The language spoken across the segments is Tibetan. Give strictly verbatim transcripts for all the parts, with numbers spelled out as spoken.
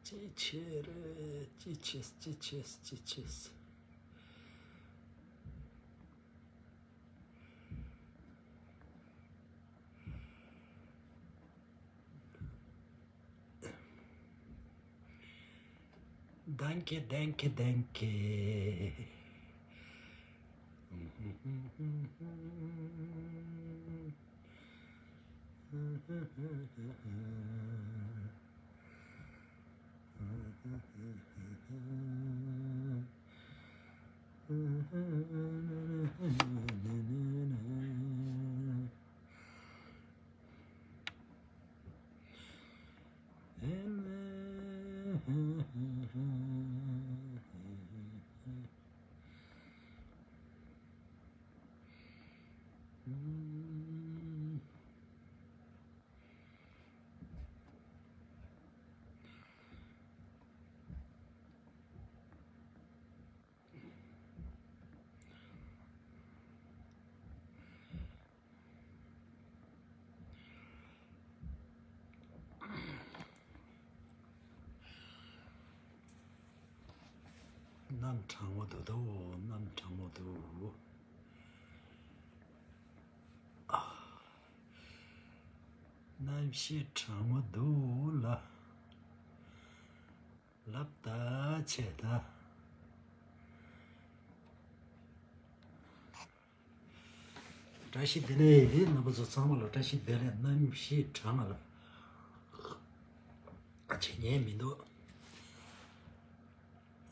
ཅི་བྱེད་རེད། ཅི་བྱེད། ཅི་བྱེད། ཅི་བྱེད། Danke, danke, danke. གནམ་གྲང་མོ་འདུག་དོ། གནམ་གྲང་མོ་འདུག་ཨ། གནམ་གཤིས་གྲང་མོ་འདུག་ལ། ལབ་ད་ཆེ་ད། བཀྲ་ཤིས་བདེ་ལེགས། རྣམ་པ་ཚོ་ཚང་མ་ལ་བཀྲ་ཤིས་བདེ་ལེགས། གནམ་གཤིས་གྲང་ང་ལ་ཨ་ཆེ་ཉན་མི་འདུག་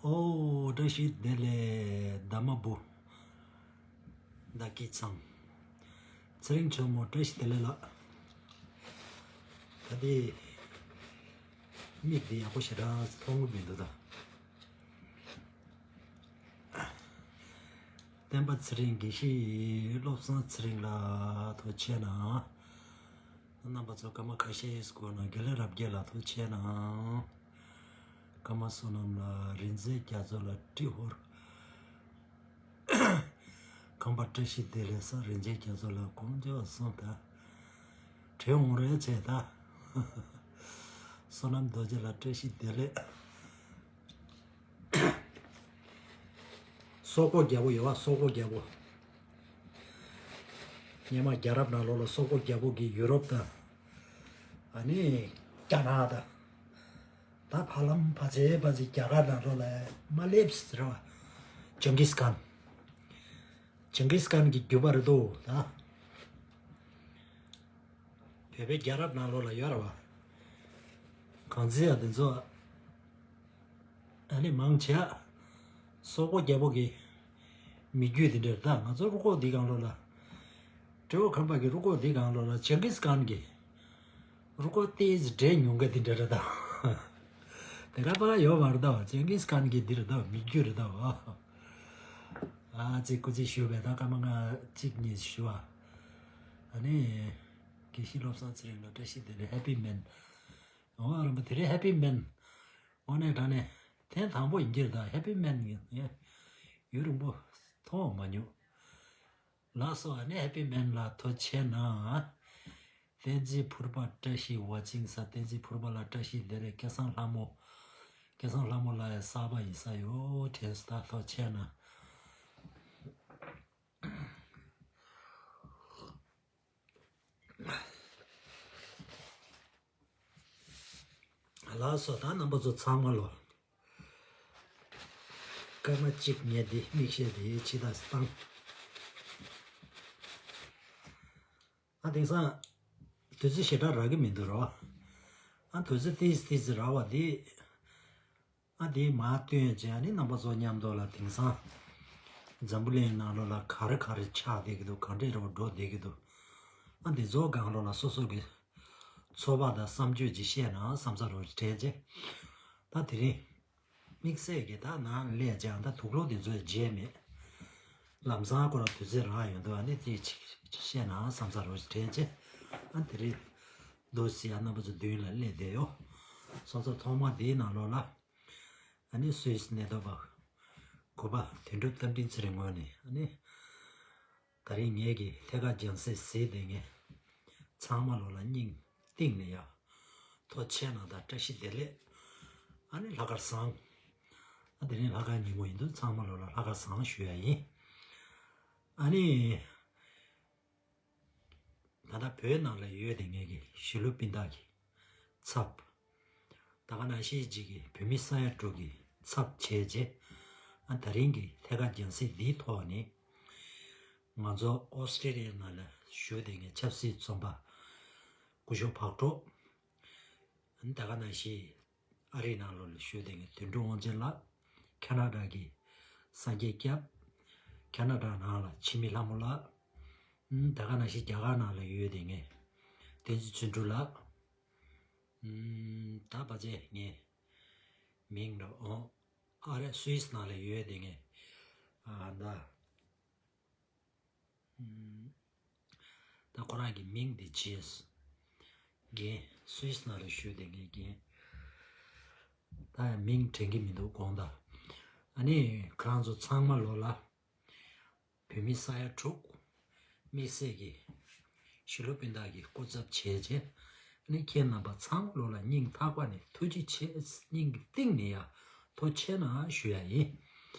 ཨོ་བཀྲ་ཤིས་བདེ་ལེགས། ཟླ་མ་བུ། ཟླ་སྐྱིད་ཚང་། ཚེ་རིང་ཇོ་མོ་བཀྲ་ཤིས་བདེ་ལེགས་ལགས། ད་དེ་མིག་དེ་ཡག་པོ་ཞེ་དྲག་མཐོང་གི་མི་འདུག་ད། བསྟན་པ་ཚེ་རིང་། དགེ་བཤེས་བློ་བཟང་ཚེ་རིང་ལགས་ཐུགས་རྗེ་གནང་། རྣམ་པ་ཚོ་སྐར་མ་ཁ་ཤས་སྐོར་ན་དགེ་ལེགས་རབ་རྒྱས་ལགས་ཐུགས་རྗེ་གནང་། སྐར་མ་བསོད་ནམས་ལགས། རིག་འཛིན་རྒྱ་མཚོ་ལགས། ཀྲི་ཧོར། ཁམས་པ་བཀྲ་ཤིས་བདེ་ལེགས་ས། རིག་འཛིན་རྒྱ་མཚོ་ལགས་དཀོན་མཆོག་གསུམ་ད། བྲེལ་འོང་རེད་བྱས་ད། བསོད་ནམས་རྡོ་རྗེ་ལགས་བཀྲ་ཤིས་བདེ་ལེགས། སོག་པོ་རྒྱལ་པོ་ཡོད་པ། སོག་པོ་རྒྱལ་པོ། སྔོན་མ་རྒྱལ་རབས་ནང་ལོགས་ལ་སོག་པོ་རྒྱལ་པོ་གིས་ཡུ་རོབ་དང་ཨ་ནི་རྒྱ་ནག་དང་། ད་ཕ་ལམ་ཕ་ཚེ་ཕ་ཚེ་རྒྱ་གར་ནང་ལོགས་ལ་མ་སླེབས་ཟེར་བ། ཇིང་གིས་ཁཱན། ཇིང་གིས་ཁཱན་གྱི་རྒྱུད་པ་རེད་དོ་ད། བོད་པའི་རྒྱལ་རབས་ནང་ལོགས་ལ་ཡོད་རེད་བ། གང་ཚེ་ཡ་དེ་ཚོ་ཨ་ནི་མང་ཆེ་བ་སོག་པོ་རྒྱལ་པོ་གི་མི་རྒྱུད་དེ་འདྲ་རེད། ད་ང་ཚོ་རུ་ཁོག་འདི་སྒང་ལོགས་ལ། ཏྲེ་ཧོར་ཁམས་པ་གི་རུ་ཁོག་འདི་སྒང་ལོགས་ལ་ཇིང་གིས་ཁཱན་གྱི་རུ་ཁོག་ཏོག་ཙམ་འདྲེས་མྱོང་མཁན་དེ་འདྲ་རེད་ད། དེ་ག་པར་ཡོད་མ་རེད་ད། ཇིང་གིས་ཁཱན་གྱི་འདི་རེད་ད། མི་རྒྱུད་རེད་ད། ཨ་ཙི་སྐུ་ཚེ་ཞུ་བས་ད་སྐར་མ་ལྔ་གཅིག་གཉིས་ཞུ་བ། ཨ་ནི། དགེ་བཤེས་བློ་བཟང་ཚེ་རིང་ལགས་བཀྲ་ཤིས་བདེ་ལེགས། ཧེ་པི་མེན། འོ་རིན་པོ་དེ་རིང་ཧེ་པི་མེན། དངོས་གནས་དྲང་གནས་ཐེངས་དང་པོ་ཡིན་གྱི་རེད་ད། ཧེ་པི་མེན་ཡིན། ཡུན་རིང་པོ་མཐོང་མ་མྱོང་། ལགས་སོ། ཨ་ནི་ཧེ་པི་མེན་ལགས་ཐུགས་རྗེ་གནང་། བསྟན་འཛིན་ཕུར་པ་བཀྲ་ཤིས་ཝ་ཅིང་ས། བསྟན་འཛིན་ཕུར་པ་ལགས་བཀྲ་ཤིས་བདེ་ལེགས། སྐལ་བཟང་ལྷ་མོ། སྐལ་བཟང་ལྷ་མོ་ལགས་ཡ་གསར་པ་ཡིན་ས་ཡོད་དྲན་སོང་ད། ཐུགས་རྗེ་གནང་། ལགས་སོ། ད་རྣམ་པ་ཚོ་ཚང་མ་ལོ། སྐར་མ་གཅིག་ཉལ་ཏེ་མིག་ཤེལ་དེ་ཕྱི་ལ་བཏང་། ཨ་དེང་སང་དུས་ཚོད་ཞེ་དྲག་རག་གི་མི་འདུག་རོ། ཨ་དུས་ཚོད་ཏིས་ཏིས་རག་པ་དེ། ཨ་དེ་མར་སྟོན་བྱས་ནས་རྣམ་པ་ཚོ་མཉམ་དུ་ལ་དེང་སང་འཛམ་བུ་གླིང་ནང་ལོགས་ལ་ག་རེ་ག་རེ་ཆགས་བསྡད་ཀྱི་འདུག་གང་འདྲས་རོ་འགྲོ་བསྡད་ཀྱི་འདུག་ཨ་དེ་ཚོ་སྒང་ལོགས་ལ་སོ་སོ་གི་ཚོར་བ་དང་བསམ་སྤྱོད་ཅིག་བཤད་ན་བསམ་ས་རོ་དྲན་བྱས། ད་དེ་རིང་དམིགས་བསལ་གྱི་ད་ནང་སླེབས་ཀྱང་ད་དུག་ལོག་དེ་ཚོ་བརྗེད་མེད། ལམ་སང་ཁོ་རང་དུས་ཚོད་རག་ཡོང་འདུག་ཨ་ནི་དེ་ཅིག་བཤད་ན་བསམ་ས་རོ་དྲན་བྱས། ཨ་དེ་རིང་ འདུག་སེ་ཡ་རྣམ་པ་ཚོ་མདུན་ལ་སླེབས་བསྡད་ཡོད། སོང་ཙང་ཐོག་མ་འདིའི་ནང་ལོགས་ལ། ཨ་ནི་སུད་སི་གནས་སྡོད་པ་གུས་པ་དོན་གྲུབ་རྟ་མགྲིན་ཚེ་རིང་ངོས་ནས། ཨ་ནི་ད་རིང་ངེད་ཀྱི་ཐད་ཀར་རྒྱང་སྲིང་གཟིགས་བསྡད་མཁན་ཚང་མ་ལོ་ལ་སྙིང་གཏིང་ནས་ཡ་ཐུགས་རྗེ་ཆེ་གནང་དང་བཀྲ་ཤིས་བདེ་ལེགས། ཨ་ནི་ལྷག་དཀར་བཟང་། ཨ་དེ་རིང་ལྷག་དཀར་ཉིན་མོ་ཡིན་དུས་ཚང་མ་ལོ་ལ་ལྷག་དཀར་བཟང་ཞུ་ཡ་ཡིན། ཨ་ནི། ད་ལྟ་བོད་ནང་ལ་ཡོད་དེ་ངེད་ཀྱི་གཞིས་ལུས་སྤུན་ཟླ་གི་ཚབ། ད་ག་ནང་བཞིན་གཅིག་གི་བོད་མི་ས་ཡ་དྲུག་གི་ཚབ་བྱས་རྗེས། ཨ་ད་རིང་གི་ཐད་ཀར་རྒྱང་སྲིང་འདིའི་ཐོག་ནས་ང་ཚོ་ཨོ་སི་ཀྲི་ལི་ཡ་ནང་ལ་བཞུགས་དེ་ངེད་ཆབ་སྲིད་བཙོན་པ་སྐུ་ཞབས་བག་གྲོ། ཨ་ནི་ད་ག་ནང་བཞིན་ཨ་རིའི་ནང་ལོགས་ལ་བཞུགས་དེ་ངེད་དོན་གྲུབ་དབང་ཆེན་ལགས། ཁ་ན་ཌ་གི་སངས་རྒྱས་སྐྱབས། ཁ་ན་ཌ་ནང་ལ་འཆི་མེད་ལྷ་མོ་ལགས། ཨུམ། ད་ག་ནང་བཞིན་རྒྱ་གར་ནང་ལ་ཡོད་དེ་ངེད་བསྟན་འཛིན་བརྩོན་འགྲུས་ལགས། ཨུམ། ད་ཕལ་ཆེར་ངའི་མིང་འདྲ་འོང་། ཨ་རེ་སུད་སི་ནང་ལ་ཡོད་དེ་ངེད་ཨ་ད། ཨུམ། ད་ཁོ་རང་གི་མིང་དེ་བརྗེས། རྒན་སུད་སི་ནང་ལ་བཞུགས་དེ་ངེད་རྒན། ད་ཡང་མིང་དྲན་གྱི་མི་འདུག་དགོངས་དག། ཨ་ནི་ཁོ་རང་ཚོ་ཚང་མ་ལོ་ལ། བོད་མི་ས་ཡ་དྲུག་དམིགས་བསལ་གྱི་གཞིས་ལུས་སྤུན་ཟླ་གི་སྐུ་ཚབ་བྱས་རྗེས། ཨ་ནི་ཁྱེད་རྣམ་པ་ཚང་མ་ལོ་ལ་སྙིང་ཐག་པ་ནས་ཐུགས་རྗེ་ཆེ། སྙིང་གི་གཏིང་ནས་ཡ་ཐུགས་རྗེ་ཆེ་གནང་ཞུ་ཡ་ཡིན།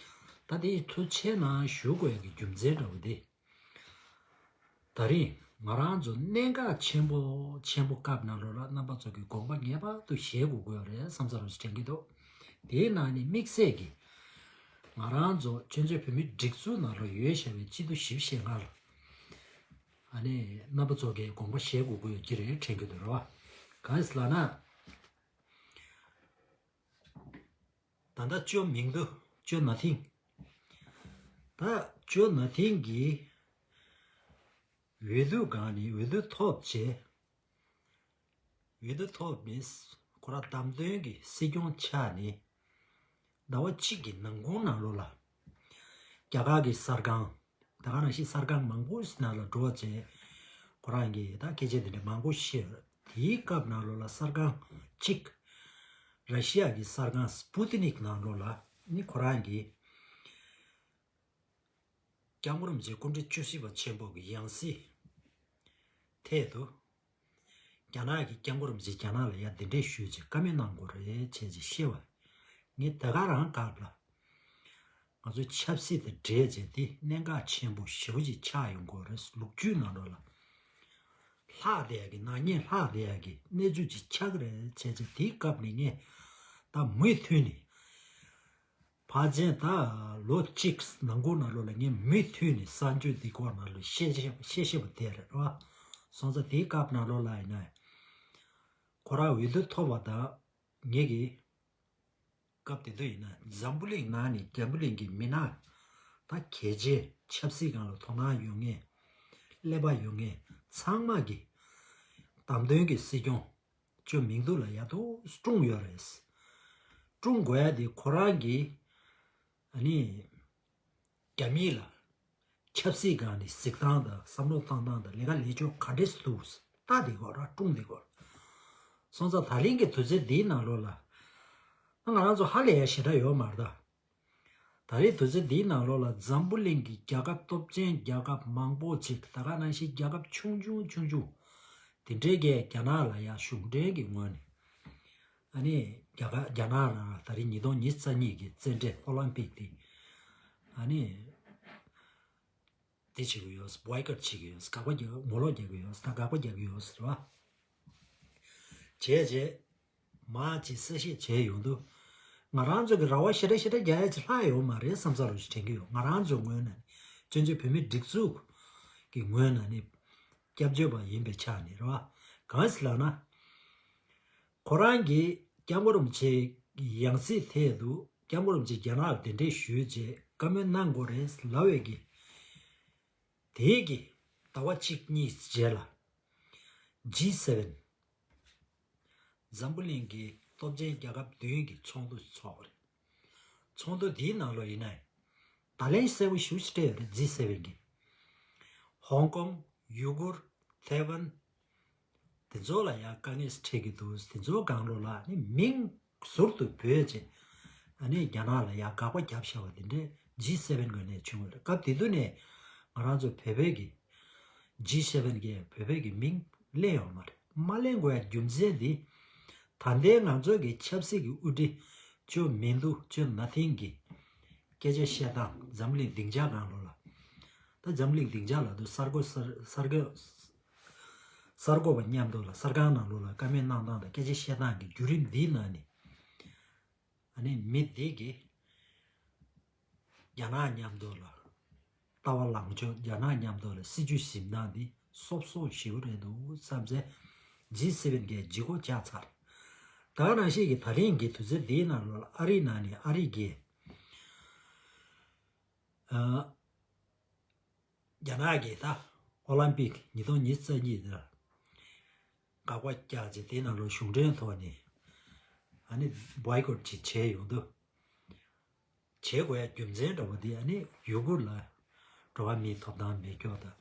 ད་དེ་ཐུགས་རྗེ་ཆེ་གནང་ཞུ་དགོས་ཡ་གི་རྒྱུ་མཚན་འདྲ་བོ་དེ། ད་རིང་ང་རང་ཚོ་གནད་འགག་ཆེན་པོ་ཆེན་པོ་སྐབས་ནང་ལོགས་ལ་རྣམ་པ་ཚོ་གི་དགོངས་པ་ངེས་པར་དུ་བཞེས་དགོས་ཀྱི་ཡོད་རེད་བསམ་ས་རུ་དྲན་གྱི་འདུག་དེའི་ནང་ནས་དམིགས་བསལ་གྱི་ང་རང་ཚོ་ཆོས་མཛད་བོད་མིའི་སྒྲིག་འཛུགས་ནང་ལོགས་ཡོད་བཞག་པའི་སྤྱི་འཐུས་བཞི་བཅུ་ཞེ་ལྔ་ལ། ཨ་ནི་རྣམ་པ་ཚོ་གི་དགོངས་པ་བཞེས་དགོས་ཀྱི་ཡོད་ཀྱི་རེད་དྲན་གྱི་འདུག་རེད་བ། གང་ཡིན་ཟེར་ལབ་ན། ད་ལྟ་ཅོ་མིང་དུ་ཅོ་ན་ཐིང་། ད་ཅོ་ན་ཐིང་གིས་འོས་བསྡུ་སྒང་ནས་འོས་བསྡུ་ཐོབ་བྱས། འོས་བསྡུ་ཐོབ་ནས་ཁོ་རང་བདམས་ཐོན་གྱི་སྲིད་སྐྱོང་ཆགས་ནས། ཟླ་བ་གཅིག་གི་ནང་ཁོངས་ནང་ལོགས་ལ། རྒྱ་གར་གྱི་གསར་ཁང་། ད་ག་ནང་བཞིན་གསར་ཁང་མང་པོ་ཞིག་ནང་ལ་འགྲོ་བྱས། ཁོ་རང་གིས་ད་སྐད་ཆ་དེ་འདྲ་མང་པོ་བཤད། དེའི་སྐབས་ནང་ལོགས་ལ་གསར་ཁང་གཅིག་ར་ཤི་ཡ་གི་གསར་ཁང་སྤུ་ཏི་ནིག་ནང་ལོགས་ལ་ནི་ཁོ་རང་གིས། སྐྱབས་མགོན་རིན་པོ་ཆེ་སྐུ་ཕྲེང་བཅུ་བཞི་པ་ཆེན་པོ་གི་ཡང་སྲིད་ཐད་དུ། རྒྱ་ནག་གི་སྐྱབས་མགོན་རིན་པོ་ཆེ་རྒྱ་ནག་ལ་ཡར་གདན་འདྲེན་ཞུས་བྱས་བཀའ་མོལ་གནང་དགོས་རེད་བྱས་ཅིག་བཤད་པ། ངས་ད་ག་རང་སྐབས་ལ། ང་ཚོའི་ཆབ་སྲིད་དང་འབྲེལ་བྱས་ཏེ་གནད་འགག་ཆེན་པོ་ཞེ་པོ་ཅིག་ཆགས་ཡོང་གི་ཡོད་རེད། ལོ་རྒྱུས་ནང་ལོགས་ལ། ལྷག་བསྡད་ཡ་གི་ནག་ཉེས་ལྷག་བསྡད་ཡ་གི་གནས་ཚུལ་ཅིག་ཆགས་ཀྱི་རེད་བྱས་ཅིག་དེའི་སྐབས་ནས་ངས་ད་མུ་མཐུད་ནས། ཕལ་ཆེར་ད་ལོ་གཅིག་ནང་འཁོར་ནང་ལོགས་ལ་ངས་མུ་མཐུད་ནས་གསར་འགྱུར་འདི་སྐོར་ནང་ལོགས་བཤད་བཤད་བཤད་བཤད་པ་དེ་རེད་བ། སོང་ཙང་དེའི་སྐབས་ནང་ལོགས་ལ་ཡིན་ན། ཁོ་རང་འོས་བསྡུ་ཐོབ་པ་དང་ངེད་ཀྱི་སྐབས་དེ་དུས་ཡིན་ན་འཛམ་བུ་གླིང་ནང་ནས་འཛམ་བུ་གླིང་གི་མི་སྣ་ད་གལ་ཆེ་ཆབ་སྲིད་སྒང་ལ་དོ་སྣང་ཡོད་མཁན་ཀླད་པ་ཡོད་མཁན་ཚང་མ་གི་བདམས་ཐོན་གྱི་སྲིད་སྐྱོང་ཅོ་མིང་ཐུ་ལ་ཡ་ཐུག་སྐྲུན་ཡོད་རེད། སྐྲུན་དགོས་ཡ་དེ་ཁོ་རང་གིས་ཨ་ནི་རྒྱ་མི་ལ་ཆབ་སྲིད་སྒང་ནས་གཟིགས་སྟངས་དང་བསམ་བློ་བཏང་སྟངས་དང་ལས་ཀ་ལས་ཕྱོགས་ག་འདྲས་འདུག་ལྟ་དེ་སྐོར་ར་སྐྲུན་དེ་སྐོར། སོང་ཙང་ད་ལན་གྱི་དུས་ཚོད་འདིའི་ནང་ལོགས་ལ་ང་རང་ཚོ་ཧ་ལས་ཡ་ཞེ་དྲག་ཡོད་མ་རེད་ད། ད་རེས་དུས་ཚོད་འདིའི་ནང་ལོགས་ལ་འཛམ་བུ་གླིང་གི་རྒྱལ་ཁབ་སྟོབས་ཆེན་རྒྱལ་ཁབ་མང་པོ་ཅིག་ད་ག་ནང་བཞིན་རྒྱལ་ཁབ་ཆུང་ཆུང་ཆུང་ཆུང་དེ་འདྲའི་གས་རྒྱ་ནག་ལ་ཡ་གཞུང་འབྲེལ་གྱི་ངོས་ནས་ཨ་ནི་རྒྱ་གར་རྒྱ་ནག་ལ་ད་རེས་ཉིས་སྟོང་ཉི་ཤུ་རྩ་གཉིས་ཀྱི་རྩེད་འགྲན་ཨོ་ལིམ་པིག་དེ་ཨ་ནི་དེ་བྱེད་ཀྱི་ཡོད། བྷོའི་ཀོཊ་བྱེད་ཀྱི་ཡོད། དགག་པ་རྒྱག་ངོ་ལོག་རྒྱག་གི་ཡོད། ད་དགག་པ་རྒྱག་གི་ཡོད་ཟེར་བ། བྱས་རྗེས། མ་ཅིག་གསལ་བཤད་བྱས་ཡོང་དུས། ང་རང་ཚོ་གི་ར་བ་ཞེ་དྲག་ཞེ་དྲག་རྒྱག་ཡ་ཅིག་ལྷག་ཡོད་མ་རེད་བསམ་ས་རུ་ཞིག་དྲན་གྱི་ཡོད། ང་རང་ཚོའི་ངོས་ནས་ནི་སྤྱི་ཚོགས་བོད་མི་སྒྲིག་འཛུགས་ཀྱི་ངོས་ནས་ནི་སྐྱབས་བཅོལ་བ་ཡིན་པའི་ཆ་ནས་རེད་བ། གང་ཟེར་ལབ་ན། ཁོ་རང་གིས་སྐྱབས་མགོན་རིན་པོ་ཆེའི་ཡང་སྲིད་ཐད་དུ་སྐྱབས་མགོན་རིན་པོ་ཆེ་རྒྱ་ནག་ལ་གདན་འདྲེན་ཞུས་རྗེས་བཀའ་མོལ་གནང་དགོས་རེད་ལབ་པའི་གི་དེའི་གི་ཟླ་བ་གཅིག་གཉིས་རྗེས་ལ་ཇི་སེ་ཝེན། འཛམ་བུ་གླིང་གི་སྟོབས་ཆེན་རྒྱལ་ཁབ་བདུན་གྱི་ཚོགས་འདུ་ཚོགས་པ་རེད། ཚོགས་འདུ་འདིའི་ནང་ལོགས་ཡིན་ན། ད་ལན་གསལ་པོ་ཞེ་པོ་ཅིག་སྤྲད་ཡོད་རེད། ཇི་སེ་ཝེན་གྱིས། ཧོང་ཀོང་། ཡུ་གུར། ཐའེ་ཝན། དེ་ཚོ་ལ་ཡང་དཀའ་ངལ་འཕྲད་ཀྱི་འདུག་དེ་ཚོ་སྒང་ལོགས་ལ་ནི་མིང་ཟུར་དུ་བོས་བྱས་ཨ་ནི་རྒྱ་ནག་ལ་ཡང་དགག་པ་བརྒྱབ་བཞག་པ་དེ་འདྲས་ཇི་སེ་བེན་ངོས་ནས་བྱུང་བ་རེད། སྐབས་དེ་དུས་ནས་ང་རང་ཚོ་བོད་པའི་གི་ཇི་སེ་བེན་གྱི་བོད་པའི་གི་མིང་གླེང་ཡོད་མ་རེད། མ་གླེང་དགོས་ཡ་རྒྱུ་མཚན་འདི་ད་ལྟའི་ང་ཚོ་གི་ཆབ་སྲིད་ཀྱི་དབུ་ཁྲིད་ཅོ་མིང་དུ་ཅོ་ནཱ་ཐིང་གི་སྐད་ཆ་བཤད་སྟངས་འཛམ་གླིང་སྡིངས་ཆ་སྒང་ལོགས་ལ། ད་འཛམ་གླིང་སྡིངས་ཆ་ལ་དུ་གསར་འགོད་གསར་གསར་འགོད་གསར་འགོད་པ་མཉམ་དུ་ལ་གསར་ཁང་ནང་ལོགས་ལ་བཀའ་མོལ་གནང་སྟངས་དང་སྐད་ཆ་བཤད་སྟངས་ཀྱི་བརྒྱུད་རིམ་འདིའི་ནང་ནས་ཨ་ནི་མི་འདི་གི་རྒྱ་ནག་མཉམ་དུ་ལ་ལྟ་བ་ལངས་ཕྱོགས་རྒྱ་ནག་མཉམ་དུ་ལ་སྲིད་ཇུས་ཟིན་སྟངས་འདི་སོབ་སོབ་ཞེ་པོ་རེད་འདུག་བསམ་ཚེ་ཇི་སེ་བེན་གྱིས་ལྗིད་ཁོག་བཅག་ཚར། ད་ག་ནང་བཞིན་གྱི་ད་རིང་གི་དུས་ཚོད་འདིའི་ནང་ལོགས་ལ་ཨ་རིའི་ནང་ནས་ཨ་རི་གིས་ཨ། རྒྱ་ནག་གིས་ད་ཨོ་ལམ་པིག་ཉིས་སྟོང་ཉི་ཤུ་རྩ་གཉིས་དེར་དགག་པ་བརྒྱབ་རྗེས་དེའི་ནང་ལོགས་གཞུང་འབྲེལ་ཐོག་ནས་ཨ་ནི་བོའི་ཀོཊ་ཅིག་བྱས་ཡོང་དུས། བྱེད་དགོས་ཡ་རྒྱུ་མཚན་འདྲ་བོ་དེ་ཨ་ནི་ཡུ་གུར་ལ་འགྲོ་བ་མིའི་ཐོབ་ཐང་མེད་སྐྱོ་དང་།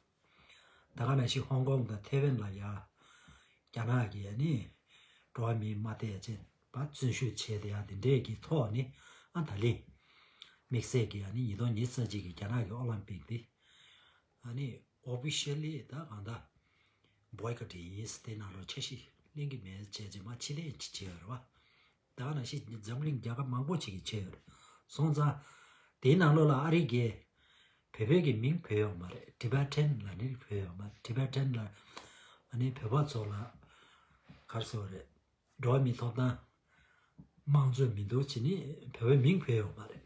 ད་ག་ནང་བཞིན་ཧོང་ཀོང་དང་ཐེ་ཝན་ལ་ཡ་རྒྱ་ནག་གིས་ཨ་ནི་འགྲོ་བ་མིའི་མ་བསྡད་ཅེས་པ་བཙོན་ཤུགས་བྱས་ཏེ་ཡ་དེ་འདྲས་ཀྱི་ཐོག་ནས་ཨ་ད་ལན་དམིགས་བསལ་གྱི་ཨ་ནི་ཉིས་སྟོང་ཉི་ཤུ་རྩ་གཅིག་གི་རྒྱ་ནག་གི་ཨོ་ལམ་པིག་འདི་ཨ་ནི་ཨོ་ཕི་ཤལ་ལི་ད་གང་ལྟར་བོའི་ཀོཊ་ཡིན་དེ་ནང་ལོགས་འཆར་གཞི་ལེན་གྱི་མེད་ཅེས་ཅེས་མ་ཕྱི་ལན་ཅིག་བྱས་ཡོད་རེད་བ། ད་ག་ནང་བཞིན་འཛམ་གླིང་རྒྱལ་ཁབ་མང་པོ་ཅིག་གིས་བྱས་ཡོད་རེད། སོང་ཙང་། དེའི་ནང་ལོགས་ལ་ཨ་རི་གིས་བོད་པའི་གི་མིང་བོས་ཡོད་མ་རེད། ཊི་བེ་ཊན་ལབ་ནི་བོས་ཡོད་མ་རེད། ཊི་བེ་ཊན་ལ་ཨ་ནི་བོད་པ་ཚོ་ལ་ག་རེ་ཟེར་བ་རེད། འགྲོ་བ་མིའི་ཐོབ་ཐང་དམངས་གཙོ་མི་འདུག་བྱས་ནི་བོད་པའི་མིང་བོས་ཡོད་མ་རེད།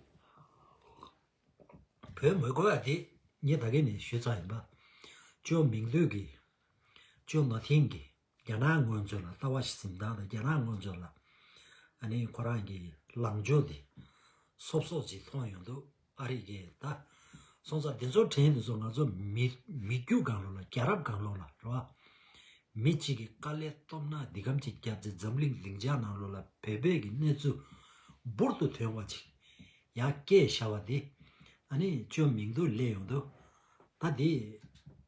བོད་མི་དགོས་ཡ་དེ་ངས་ད་གིན་ནས་ཞུས་ཚར་ཡིན་པ། ཅོ་མིང་དུས་ཀྱི་ཅོ་ནཱ་ཐིང་གི་རྒྱ་ནག་སྔོན་ཚོད་ལ་ལྟ་བ་ཞིག་འཛིན་སྟངས་དང་རྒྱ་ནག་སྔོན་ཚོད་ལ་ཨ་ནི་ཁོ་རང་གི་ལངས་ཕྱོགས་དེ་སོབ་སོབ་ཅིག་མཐོང་ཡོང་འདུག་ཨ་རི་གས་ད་སོང་ཙང་དེ་ཚོ་དྲན་དུས་ཚོ་ང་ཚོ་མི་མི་རྒྱུ་སྒང་ལོགས་ལ་རྒྱལ་རབས་སྒང་ལོགས་ལ་རེད་བ། མི་གཅིག་གིས་དཀའ་ལས་སྟོབས་ན་འདི་གམ་གཅིག་བརྒྱབ་ཚེ་འཛམ་གླིང་སྡིངས་ཆ་ནང་ལོགས་ལ་བོད་པའི་གི་གནས་ཚུལ་འབུར་དུ་ཐོན་པ་ཅིག་ཡང་སྐད་བྱ་བ་དེ་ཨ་ནི་ཅོ་མིང་དུ་སླེབས་ཡོང་དུས་ད་དེ་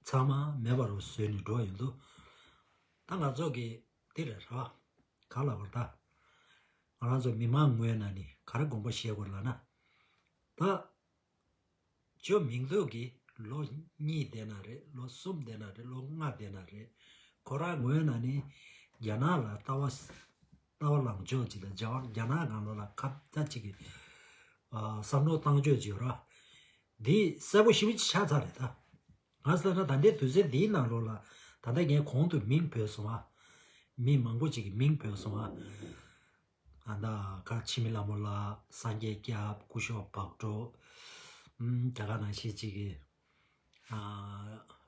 ཚང་མ་མེད་པ་རུ་བཟོས་ནས་འགྲོ་ཡོང་དུས་ད་ང་ཚོ་གི་དེ་རེད་ར་ག་ལ་བར་ད་ང་རང་ཚོ་མི་མང་ངོས་ནས་ནི་ག་རེ་དགོངས་པ་བཞེས་དགོས་ལབ་ན་ད། ཇོ་མིང་དུ་གི་ལོ་གཉིས་བསྡད་ན་རེད། ལོ་གསུམ་བསྡད་ན་རེད། ལོ་ལྔ་བསྡད་ན་རེད། ཁོ་རང་ངོས་ནས་ནི་རྒྱ་ནག་ལ་ལྟ་བ་ལྟ་བ་ལངས་ཕྱོགས་ཅིག་དང་རྒྱ་རྒྱ་ནག་སྒང་ལོགས་ལ་ཁ་བརྡ་ཅིག་གི་ཨ་བསམ་བློ་བཏང་ཕྱོགས་ཅིག་ཡོད་ར། འདི་གསལ་པོ་ཞེ་པོ་ཅིག་ཆགས་ཚར་རེད་ད། ང་ཟེར་ན་ད་ལྟའི་དུས་ཚོད་འདིའི་ནང་ལོགས་ལ་ད་ལྟ་ངས་གོང་དུ་མིང་བོས་སོང་ཨ། མི་མང་པོ་ཅིག་གི་མིང་བོས་སོང་ཨ། ཨ་ད་ག་འཆི་མེད་ལྷ་མོ་ལགས། སངས་རྒྱས་སྐྱབས། སྐུ་ཞབས་བག་དྲོ། ཨམ་དེ་ག་ནང་བཞིན་ཅིག་གི་ཨ་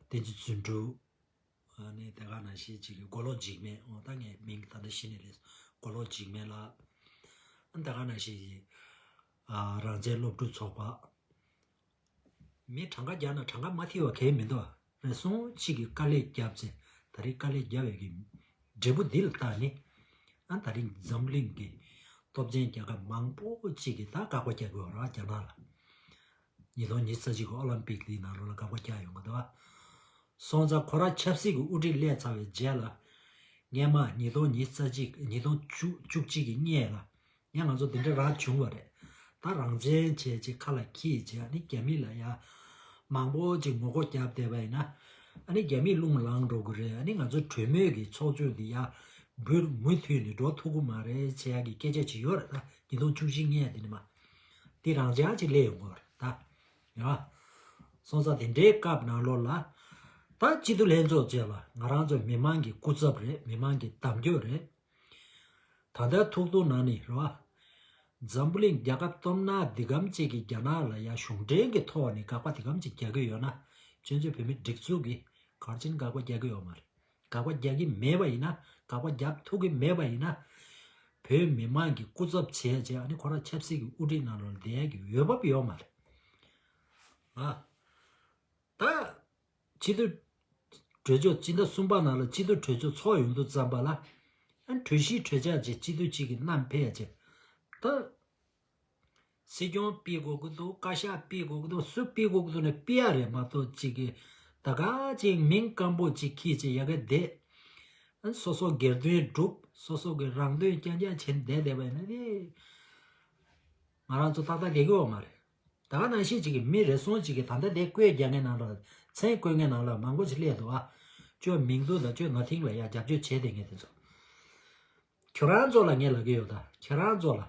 བསྟན་འཛིན་བརྩོན་འགྲུས། ཨ་ནི་དེ་ག་ནང་བཞིན་ཅིག་གི་མགོ་ལོག་འཇིགས་མེད། འོ་ད་ངས་མིང་ད་ལྟ་ཤེས་ནི་རེད། མགོ་ལོག་འཇིགས་མེད་ལགས། ཨ་དེ་ག་ནང་བཞིན་ཅིག་ཨ་རང་བཙན་སློབ་ཕྲུག་ཚོགས་པ། མི་གྲངས་ཀ་རྒྱག་ན་གྲངས་ཀ་མ་ཐིག་པ་གང་ཡང་མི་འདུག་ཨ། རེ་ཟུང་གཅིག་གིས་དཀའ་ལས་བརྒྱབ་ཚེ་ད་རེས་དཀའ་ལས་བརྒྱབ་ཡས་ཀྱི་འབྲས་བུ་འདི་ལ་བལྟས་ནས་ཨ་ད་རེས་འཛམ་གླིང་གི་སྟོབས་ཆེན་རྒྱལ་ཁབ་མང་པོ་གཅིག་གིས་ད་དགག་པ་རྒྱག་གི་ཡོད་རེད་རྒྱ་ནག་ལ། ཉིས་སྟོང་ཉི་ཤུ་རྩ་གཅིག་གི་ཨོ་ལམ་པིག་འདིའི་ནང་ལོགས་ལ་དགག་པ་རྒྱག་ཡོང་གི་འདུག་ཨ། སོང་ཙང་ཁོ་རང་ཆབ་སྲིད་ཀྱི་དབུ་ཁྲིད་སླེབས་ཚར་བའི་རྗེས་ལ་སྔས་མ་ཉིས་སྟོང་ཉི་ཤུ་རྩ་གཅིག་ཉིས་སྟོང་བཅུ་བཅུ་གཅིག་གི་སྔས་ལ། ཡང་ང་ཚོ་དེ་འདྲ་རང་བྱུང་བ་རེད། ད་རང་བཙན་བྱས་ཅིག་ཁ་ལ་འཁྱེར་ཅིག་ཨ་ནི་རྒྱ་མི་ལ་ཡ་མང་པོ་ཅིག་ངོ་རྒོལ་བརྒྱབ་བསྡད་པ་ཡིན་ན། ཨ་ནི་རྒྱ་མིས་རླུང་ལངས་འགྲོ་གི་རེད། ཨ་ནི་ང་ཚོ་གྲོས་མོལ་གྱི་ཚོགས་ཆུང་འདི་ཡ་འབུར་མུ་མཐུད་ནས་འགྲོ་ཐུབ་ཀྱི་མ་རེད་བྱས་ཡ་གི་སྐད་ཆ་ཅིག་ཡོད་རེད། ད་ཉིས་སྟོང་བཅུ་གཅིག་སྔས་དེ་ནི་མ་དེ་རང་འཇགས་ཅིག་སླེབས་ཡོང་གི་རེད་ད། ཡ། སོང་ཙང་དེ་འདྲའི་སྐབས་ནང་ལོགས་ལ། ད་སྤྱི་འཐུས་ལྷན་ཚོགས་བཅས་ལ་ང་རང་ཚོ་མི་མང་གི་སྐུ་ཚབ་རེད། མི་མང་གི་དམ་སྐྱོར་རེད། ད་ལྟ་ཐུག་ཐུག་ནང་ནས་རེད་བ། འཛམ་བུ་གླིང་རྒྱལ་ཁབ་སྟོབས་ནག་འདི་གམ་གཅིག་གིས་རྒྱ་ནག་ལ་ཡ་གཞུང་འབྲེལ་གྱི་ཐོག་ནས་དགག་པ་འདི་གམ་གཅིག་རྒྱག་གི་ཡོད་ན། བཙན་བྱོལ་བོད་མིའི་སྒྲིག་འཛུགས་ཀྱིས་ག་རེ་བྱས་ནས་དགག་པ་རྒྱག་གི་ཡོད་མ་རེད། དགག་པ་རྒྱག་གི་མེད་པ་ཡིན་ན། དགག་པ་རྒྱག་ཐུབ་ཀྱི་མེད་པ་ཡིན་ན། བོད་མི་མང་གི་སྐུ་ཚབ་བྱས་བྱས་ཨ་ནི་ཁོ་རང་ཆབ་སྲིད་ཀྱི་དབུ་ཁྲིད་ནང་ལོགས་ལ་བསྡད་ཡ་གི་འོས་བབ་ཡོད་མ་རེད། ཨ། ད། སྤྱི་འཐུས་གྲོས་ཚོགས་སྤྱི་ཟླ་གསུམ་པ་ནང་ལ་སྤྱི་འཐུས་གྲོས་ཚོགས་ཚོགས་ཡོང་དུས་ཙམ་པ་ལ། ཨ་ནི་གྲོས་གཞི་གྲོས་འཆར་ཅིག་སྤྱི་འཐུས་གཅིག་གིས་བསྣམས་ཕེབས་བྱས། ད། སྲིད་སྐྱོང་ཕུད་དགོས་ཀྱི་འདུག་བཀའ་ཤག་ཕུད་དགོས་ཀྱི་འདུག་སུ་ཕུད་དགོས་ཀྱི་འདུག་ནས་ཕུད་ཡ་རེད་མ་གཏོགས་གཅིག་གིས་ད་ག་ཅིག་མིང་སྐམ་པོ་ཅིག་འཁྱེར་བྱས་ཡ་གི་བསྡད། ཨ་ནི་སོ་སོ་སྒེར་དོན་སྒྲུབ། སོ་སོ་གི་རང་དོན་རྐྱང་རྐྱང་བྱེད་བསྡད་བསྡད་པ་ཡིན་ན་དེ། ང་རང་ཚོ་ཏག་ཏག་བསྡད་ཀྱི་ཡོད་མ་རེད། ད་ག་ནང་བཞིན་ཅིག་གི་མི་རེ་ཟུང་ཅིག་གིས་ད་ལྟ་དེ་བཀོད་རྒྱག་མཁན་ནང་ལ། མཚན་བཀོད་མཁན་ནང་ལ་མང་པོ་ཅིག་སླེབས་འདུག་ཨ། ཅོ་མིང་རྡུལ་དང་ཅོ་ནོ་ཐིང་ལ་ཡ་རྒྱབ་སྐྱོར་བྱས་བསྡད་མཁན་དེ་ཚོ། ཁྱོད་རང་ཚོ་ལ་ངས་ལབ་ཀྱི་ཡོད། ད་ཁྱོད་རང་ཚོ་ལ།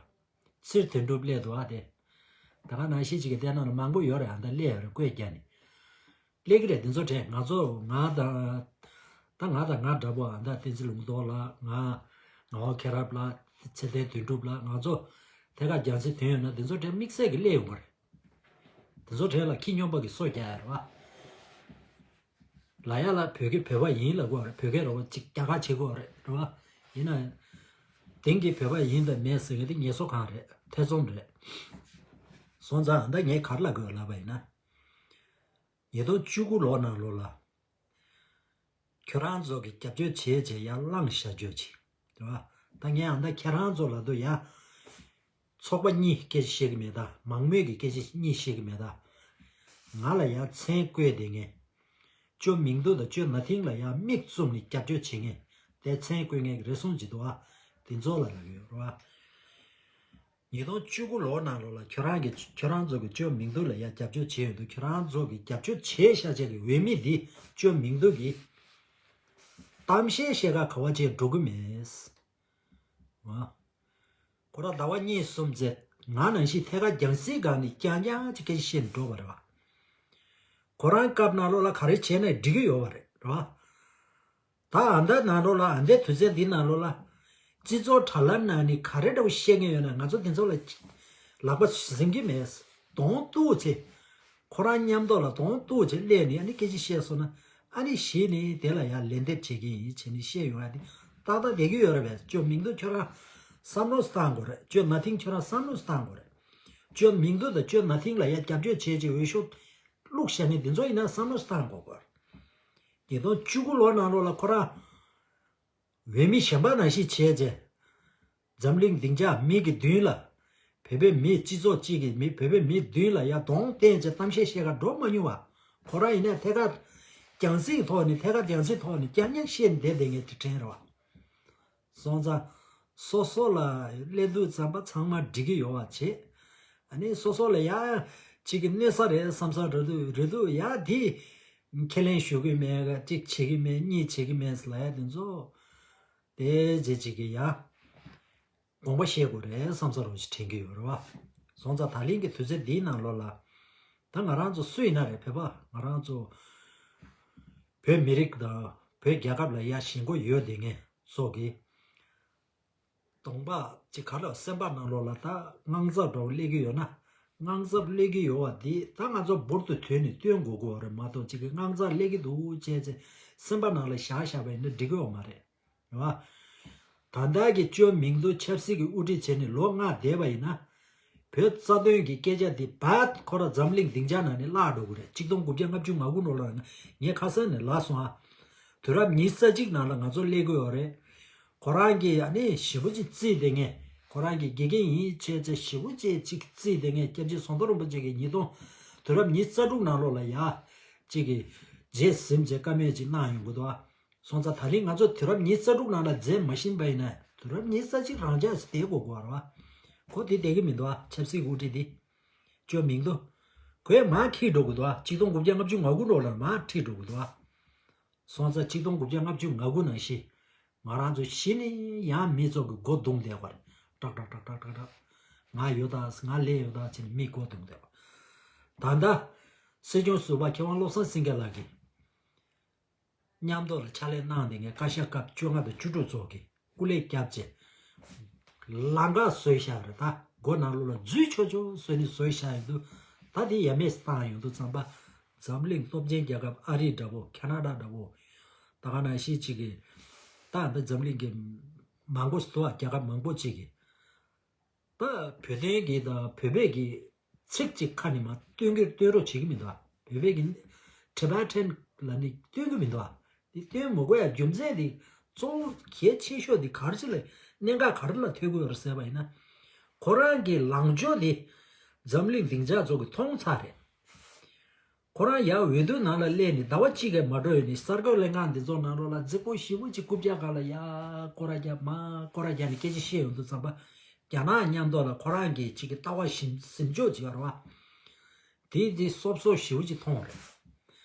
ཚེ་རིང་དོན་གྲུབ་སླེབས་འདུག་ཨ་དེ། ད་ག་ནང་བཞིན་ཅིག་གི་དེ་ནང་ལ་མང་པོ་ཡོད་རེད། ཨ་ད་སླེབས་ཡོད་རེད། བཀོད་རྒྱག་ནས། སླེབས་ཀྱི་རེད། དེ་ཚོ་དྲན། ང་ཚོ་ང་དང་། ད་ང་དང་ང་འདྲ་པོ། ཨ་ད་བསྟན་འཛིན་ལུང་རྟོགས་ལགས། ང་། ངག་དབང་མཁྱེན་རབ་ལགས། ཚེ་བརྟན་དོན་གྲུབ་ལགས། ང་ཚོ་ཐད་ཀར་རྒྱང་སྲིང་ཐོན་ཡོང་ན་དེ་ཚོ་དྲན་དམིགས་བསལ་གྱི་སླེབས་ཡོང་གི་རེད། དེ་ཚོ་དྲན་ལ་ཁྱི་སྨྱོན་པ་གི་སོ་རྒྱག་ཡ་རེད་བ། ལ་ཡ་ལ་བོད་སྐད་བོད་པ་ཡིན་ལབ་དགོས་རེད། བོད་སྐད་རོགས་པ་ཅིག་རྒྱ་གར་བྱེད་དགོས་རེད། རེད་བ། ཡིན་ན་ཡང་། དེང་གི་བོད་པ་ཡིན་དང་མེད་ཟེར་མཁན་དེ་ངལ་གསོ་ཁང་རེད། ཐེ་ཚོམ་རེད། སོང་ཙང་ད་ངས་ག་རེ་ལབ་དགོས་ལབ་པ་ཡིན་ན། ཉིས་སྟོང་བཅུ་དགུ་ལོ་ནང་ལོགས་ལ། ཁྱོད་རང་ཚོ་གིས་རྒྱབ་སྐྱོར་བྱས་བྱས་ཡར་བླངས་བཞག་རྒྱུ་བྱེད། རེད་བ། ད་ངས་ཨ་ད་ཁྱེད་རང་ཚོ་ལ་དུ་ཡ། ཚོགས་པ་གཉིས་སྐད་ཆ་བཤད་ཀྱི་མེད་ད། མང་མོས་ཀྱི་སྐད་ཆ་གཉིས་བཤད་ཀྱི་མེད་ད། ང་ལ་ཡ་མཚན་བཀོད་བསྡད་མཁན། ཅོ་མིང་རྡུལ་དང་ཅོ་ནོ་ཐིང་ལ་ཡ་མིག་བཙུམ་ནས་རྒྱབ་སྐྱོར་བྱེད་མཁན། དེ་མཚན་བཀོད་མཁན་གྱི་རེ་ཟུང་ཅིག་འདུག་ཨ། དེ་ཚོ་ལ་ལབ་ཡོད། རེད་བ། ཉིས་སྟོང་བཅུ་དགུ་ལོ་ནང་ལོགས་ལ་ཁྱོད་རང་གི་ཁྱོད་རང་ཚོ་གི་ཅོ་མིང་རྡུལ་ལ་ཡ་རྒྱབ་སྐྱོར་བྱས་ཡོད་འདུག་ཁྱོད་རང་ཚོ་གི་རྒྱབ་སྐྱོར་བྱས་བཞག་བྱས་ཀྱི་འོས་མི་འདི་ཅོ་མིང་རྡུལ་གྱི་གཏམ་བཤད་བཤད་ག་ག་བ་བྱས་འགྲོ་གི་མེད། ཨ། ཁོ་རང་ཟླ་བ་གཉིས་གསུམ་ཙམ་ང་ནང་བཞིན་ཐད་ཀར་རྒྱང་སྲིང་སྒང་ནས་རྐྱང་རྐྱང་ཅིག་སྐད་ཆ་བཤད་ནས་འགྲོ་བ་རེད་བ། ཁོ་རང་སྐབས་ནང་ལོགས་ལ་ག་རེ་བྱས་ན་འགྲིག་གི་ཡོད་པ་རེད། རེད་བ། ད་ཨ་ད་ནང་ལོགས་ལ་ཨ་འདའི་དུས་ཚོད་འདི་ནང་ལོགས་ལ། སྤྱི་ཚོགས་དྲ་ལམ་ནང་ནས་ག་རེ་འདྲ་བོ་བཤད་མཁན་ཡོད་ན་ང་ཚོ་དེ་ཚོ་ལ་ལག་པ་འཛིན་གྱི་མེད། གདོང་གཏུག་བྱས། ཁོ་རང་མཉམ་དུ་ལ་གདོང་གཏུག་བྱས་སླེབས་ནས་ཨ་ནི་སྐད་ཆ་བཤད་སོང་ན། ཨ་ནི་གཞི་ནས་དེ་ལ་ཡང་ལན་འདེབས་བྱེད་ཀྱི་ཡིན་བྱས་ནས་བཤད་ཡོང་ཡ་དེ་ཏག་ཏག་བསྡད་ཀྱི་ཡོད་རེད་པས། ཅོ་མིང་རྡུལ་ཁྱོད་རང་བསམ་བློ་བཏང་དགོས་རེད། ཅོ་ནོ་ཐིང་ཁྱོད་རང་བསམ་བློ་བཏང་དགོས་རེད། ཅོ་མིང་རྡུལ་དང་ཅོ་ནོ་ཐིང་ལ་ཡང་རྒྱབ་སྐྱོར་བྱས་བྱས་འོས་ཤོག་བླུགས་བཞག་མཁན་དེ་ཚོ་ཡིན་ན་བསམ་བློ་བཏང་དགོས་པ། ཉིས་སྟོང་བཅུ་དགུ་ལོ་ནང་ལོགས་ལ་ཁོ་རང་འོས་མི་གཞན་པ་ནང་བཞིན་བྱས་རྗེས། འཛམ་གླིང་སྡིངས་ཆ་མི་གི་མདུན་ལ། བོད་པའི་མི་སྤྱི་ཚོགས་གཅིག་གི་མི་བོད་པའི་མི་མདུན་ལ་ཡར་གདོང་བསྟན་བྱས་གཏམ་བཤད་བཤད་ག་འགྲོ་མ་མྱོང་བ། ཁོ་རང་ཡིན་ན་ཐད་ཀར་རྒྱང་སྲིང་ཐོག་ནས་ཐད་ཀར་རྒྱང་སྲིང་ཐོག་ནས་རྐྱང་རྐྱང་བཤད་ནས་བསྡད་བསྡད་མཁན་དེ་དྲན་རེད་བ། སོང་ཙང་། སོ་སོ་ལ་སླེབས་དུས་ཙམ་པ་ཚང་མ་འགྲིག་གི་ཡོད་པ་བྱེད། ཨ་ནི་སོ་སོ་ལ་ཡ། གཅིག་གི་གནོད་ས་རེད་བསམ་ས་རེད་འདུག་རེད་འདུག་ཡ་དེ། ཁས་ལེན་ཞུ་གི་མེད། གཅིག་བྱེད་ཀྱི་མེད། གཉིས་བྱེད་ཀྱི་མེད་ལབ་ཡ་དེ་ཚོ། དེ་རྗེས་གཅིག་གི་ཡ། དགོངས་པ་བཞེས་དགོས་རེད་བསམ་ས་རོ་ཞིག་དྲན་གྱི་ཡོད་རེད་བ། སོང་ཙང་ད་ལན་གྱི་དུས་ཚོད་འདིའི་ནང་ལོགས་ལ། ད་ང་རང་ཚོ་སུ་ཡིན་ན་རེད། བོད་པ་ང་རང་ཚོ། བོད་མི་རིགས་དང་བོད་རྒྱལ་ཁབ་ལ་ཡ་ཞེན་ཁོག་ཡོད་བསྡད་མཁན་ཚོ་གིས། གདོང་པ་ཅིག་ག་ལ་སེམས་པ་ནང་ལོགས་ལ་ད་དངངས་འཚབ་འདྲ་བོ་སླེབས་ཀྱི་ཡོད་ན། དངངས་འཚབ་སླེབས་ཀྱི་ཡོད་པ་འདི་ད་ང་ཚོ་འབུར་དུ་དོན་ནས་སྟོན་དགོས་ཀྱི་ཡོད་རེད་མ་གཏོགས་ཅིག་གི་དངངས་འཚབ་སླེབས་ཀྱི་འདུག་བྱས་ཚེ་སེམས་པ་ནང་ལ་བཞག་བཞག་པ་ཡིན་ན་འགྲིག་གི་ཡོད་མ་རེད། རེད་བ། ད་ལྟ་གི་ཅོ་མིང་རྡུལ་ཆབ་སྲིད་ཀྱི་དབུ་ཁྲིད་བྱས་ནས་ལོ་ལྔ་བསྡད་པ་ཡིན་ན། བོད་རྩ་དོན་གྱི་སྐད་ཆ་འདི་བར་ཁོ་ར་འཛམ་གླིང་སྡིངས་ཆ་ནང་ནས་བརླག་འགྲོ་གི་རེད། ཆིག་སྟོང་དགུ་བརྒྱ་ལྔ་བཅུ་ང་དགུ་ནང་ལ་ངས་ཁ་སང་ནས་ལབ་སོང་ཨ། དུས་རབས་ཉི་ཤུ་རྩ་གཅིག་ནང་ལ་ང་ཚོ་སླེབས་ཀྱི་ཡོད་རེད། ཁོ་རང་གིས་ཨ་ནི་ཞེ་པོ་ཅིག་བརྩིས་བསྡད་མཁན། ཁོ་རང་གི་དགེ་རྒན་ཡིན་བྱས་བྱས་ཞེ་པོ་ཅིག་ཅིག་བརྩིས་བསྡད་མཁན་སྐྱབས་རྗེ་ཟམ་གདོང་རིན་པོ་ཆེ་གིས་ཉིས་སྟོང་དུས་རབས་ཉི་ཤུ་རྩ་དྲུག་ནང་ལོགས་ལ་ཡ། ཅིག་གི་རྗེས་ཟིན་བྱས་བཀའ་མོལ་ཅིག་གནང་ཡོང་གི་འདུག་ཨ། སོང་ཙང་ད་ལན་ང་ཚོ་དུས་རབས་ཉི་ཤུ་རྩ་དྲུག་ནང་ལ་འཛེམ་མ་ཤེས་པ་ཡིན་ན་དུས་རབས་ཉི་ཤུ་རྩ་གཅིག་རང་འཇགས་ཤིག་བསྡད་དགོས་དགོས་རེད་བ། ཁོ་དེ་བསྡད་ཀྱི་མི་འདུག་ཨ། ཆབ་སྲིད་དབུ་ཁྲིད་དེ། ཅོ་མིང་རྡུལ། ཁོས་མར་ཁྲིད་འགྲོ་གི་འདུག་ཨ། ཆིག་སྟོང་དགུ་བརྒྱ་ལྔ་བཅུ་ང་དགུ་ནང་ལ་མར་ཁྲིད་འགྲོ་གི་འདུག་ཨ། སོང་ཙང་ཆིག་སྟོང་དགུ་བརྒྱ་ལྔ་བཅུ་ང་དགུ་ནང་བཞིན་ང་རང་ཚོ་གཞི་ནས་ཡང་མི་ཚོ་གི་སྒོ་བརྡུངས་བསྡད་པ་རེད། ཏག་ཏག་ཏག་ཏག་ཏག་ཏག་ང་ཡོད་ད། ང་སླེབས་ཡོད་ད་བྱས་ནས་མི་སྒོ་བརྡུངས་བསྡད་པ། ད་ལྟ་སྲིད་སྐྱོང་ཟུར་པ་མཁས་དབང་བློ་བཟང་སེང་གེ་ལགས་ཀྱིས་མཉམ་དུ་ལ་ཕྱག་ལས་གནང་བསྡད་མཁན་བཀའ་ཤག་སྐབས་བཅོ་ལྔ་དང་བཅུ་དྲུག་ཚོ་གིས་སྐུ་ལས་བསྐྱབས་བྱས། ལམ་ཁ་བཟོས་བཞག་རེད། ད་སྒོ་ནང་ལོགས་ལ་འཛུལ་ཆོག་ཆོག་བཟོས་ནས་བཟོས་བཞག་ཡོང་དུས། ད་དེ་ཡ་མེད་བཏང་ཡོང་དུས་ཙམ་པ། འཛམ་གླིང་སྟོབས་ཆེན་རྒྱལ་ཁབ་ཨ་རི་འདྲ་བོ། ཁ་ན་ཌ་འདྲ་བོ། ད་ག་ནང་བཞིན་ཅིག་གི། ད་ད་འཛམ་གླིང་གི་མང་པོ་ཞིག་འདུག་ཨ། རྒྱལ་ཁབ་མང་པོ་ཅིག་གི། ད་བོད་དོན་གྱི་དང་བོད་པའི་གི་ཚིག་ཅིག་ཁ་ནས་མར་སྟོན་གི་སྟོན་རོགས་བྱེད་ཀྱི་མི་འདུག་ཨ། བོད་པའི་གི་ཊི་བེ་ཊན་ལ་ནི་སྟོན་གི་མི་འདུག་ཨ། འདི་སྟོན་མི་དགོས་ཡ་རྒྱུ་མཚན་འདི་གཙོ་བོ་གལ་ཆེ་ཤོས་འདི་ག་རེ་ཅིག་ལ་གནད་འགག་ག་རེ་ལ་ཐུག་གི་ཡོད་རེད་ཟེར་བ་ཡིན་ན། ཁོ་རང་གི་ལངས་ཕྱོགས་འདི་འཛམ་གླིང་སྡིངས་ཆ་ཚོ་གི་མཐོང་ཚར་རེད། ཁོ་རང་ཡར་འོས་བསྡུ་ནང་ལ་སླེབས་ནས་ཟླ་བ་གཅིག་གས་མ་འགྲོ་ཡོད་ནས་གསར་འགོད་ལྷན་ཁང་འདི་ཚོ་ནང་ལོགས་ལ་རྫིག་པོ་ཞེ་པོ་ཅིག་རྐུབ་བཀྱག་སྒང་ལ་ཡར་སྐོར་ར་རྒྱབ་མར་སྐོར་ར་རྒྱབ་ནས་སྐད་ཆ་བཤད་ཡོང་དུས་ཙམ་པ། རྒྱ་ནག་མཉམ་དུ་ལ་ཁོ་རང་གི་ཅིག་གི་ལྟ་བ་ཞིབ་ཟིན་ཕྱོགས་ཅིག་ཡོད་རེད་བ། དེ་དེ་སོབ་སོབ་ཞེ་པོ་ཅིག་མཐོང་རེད།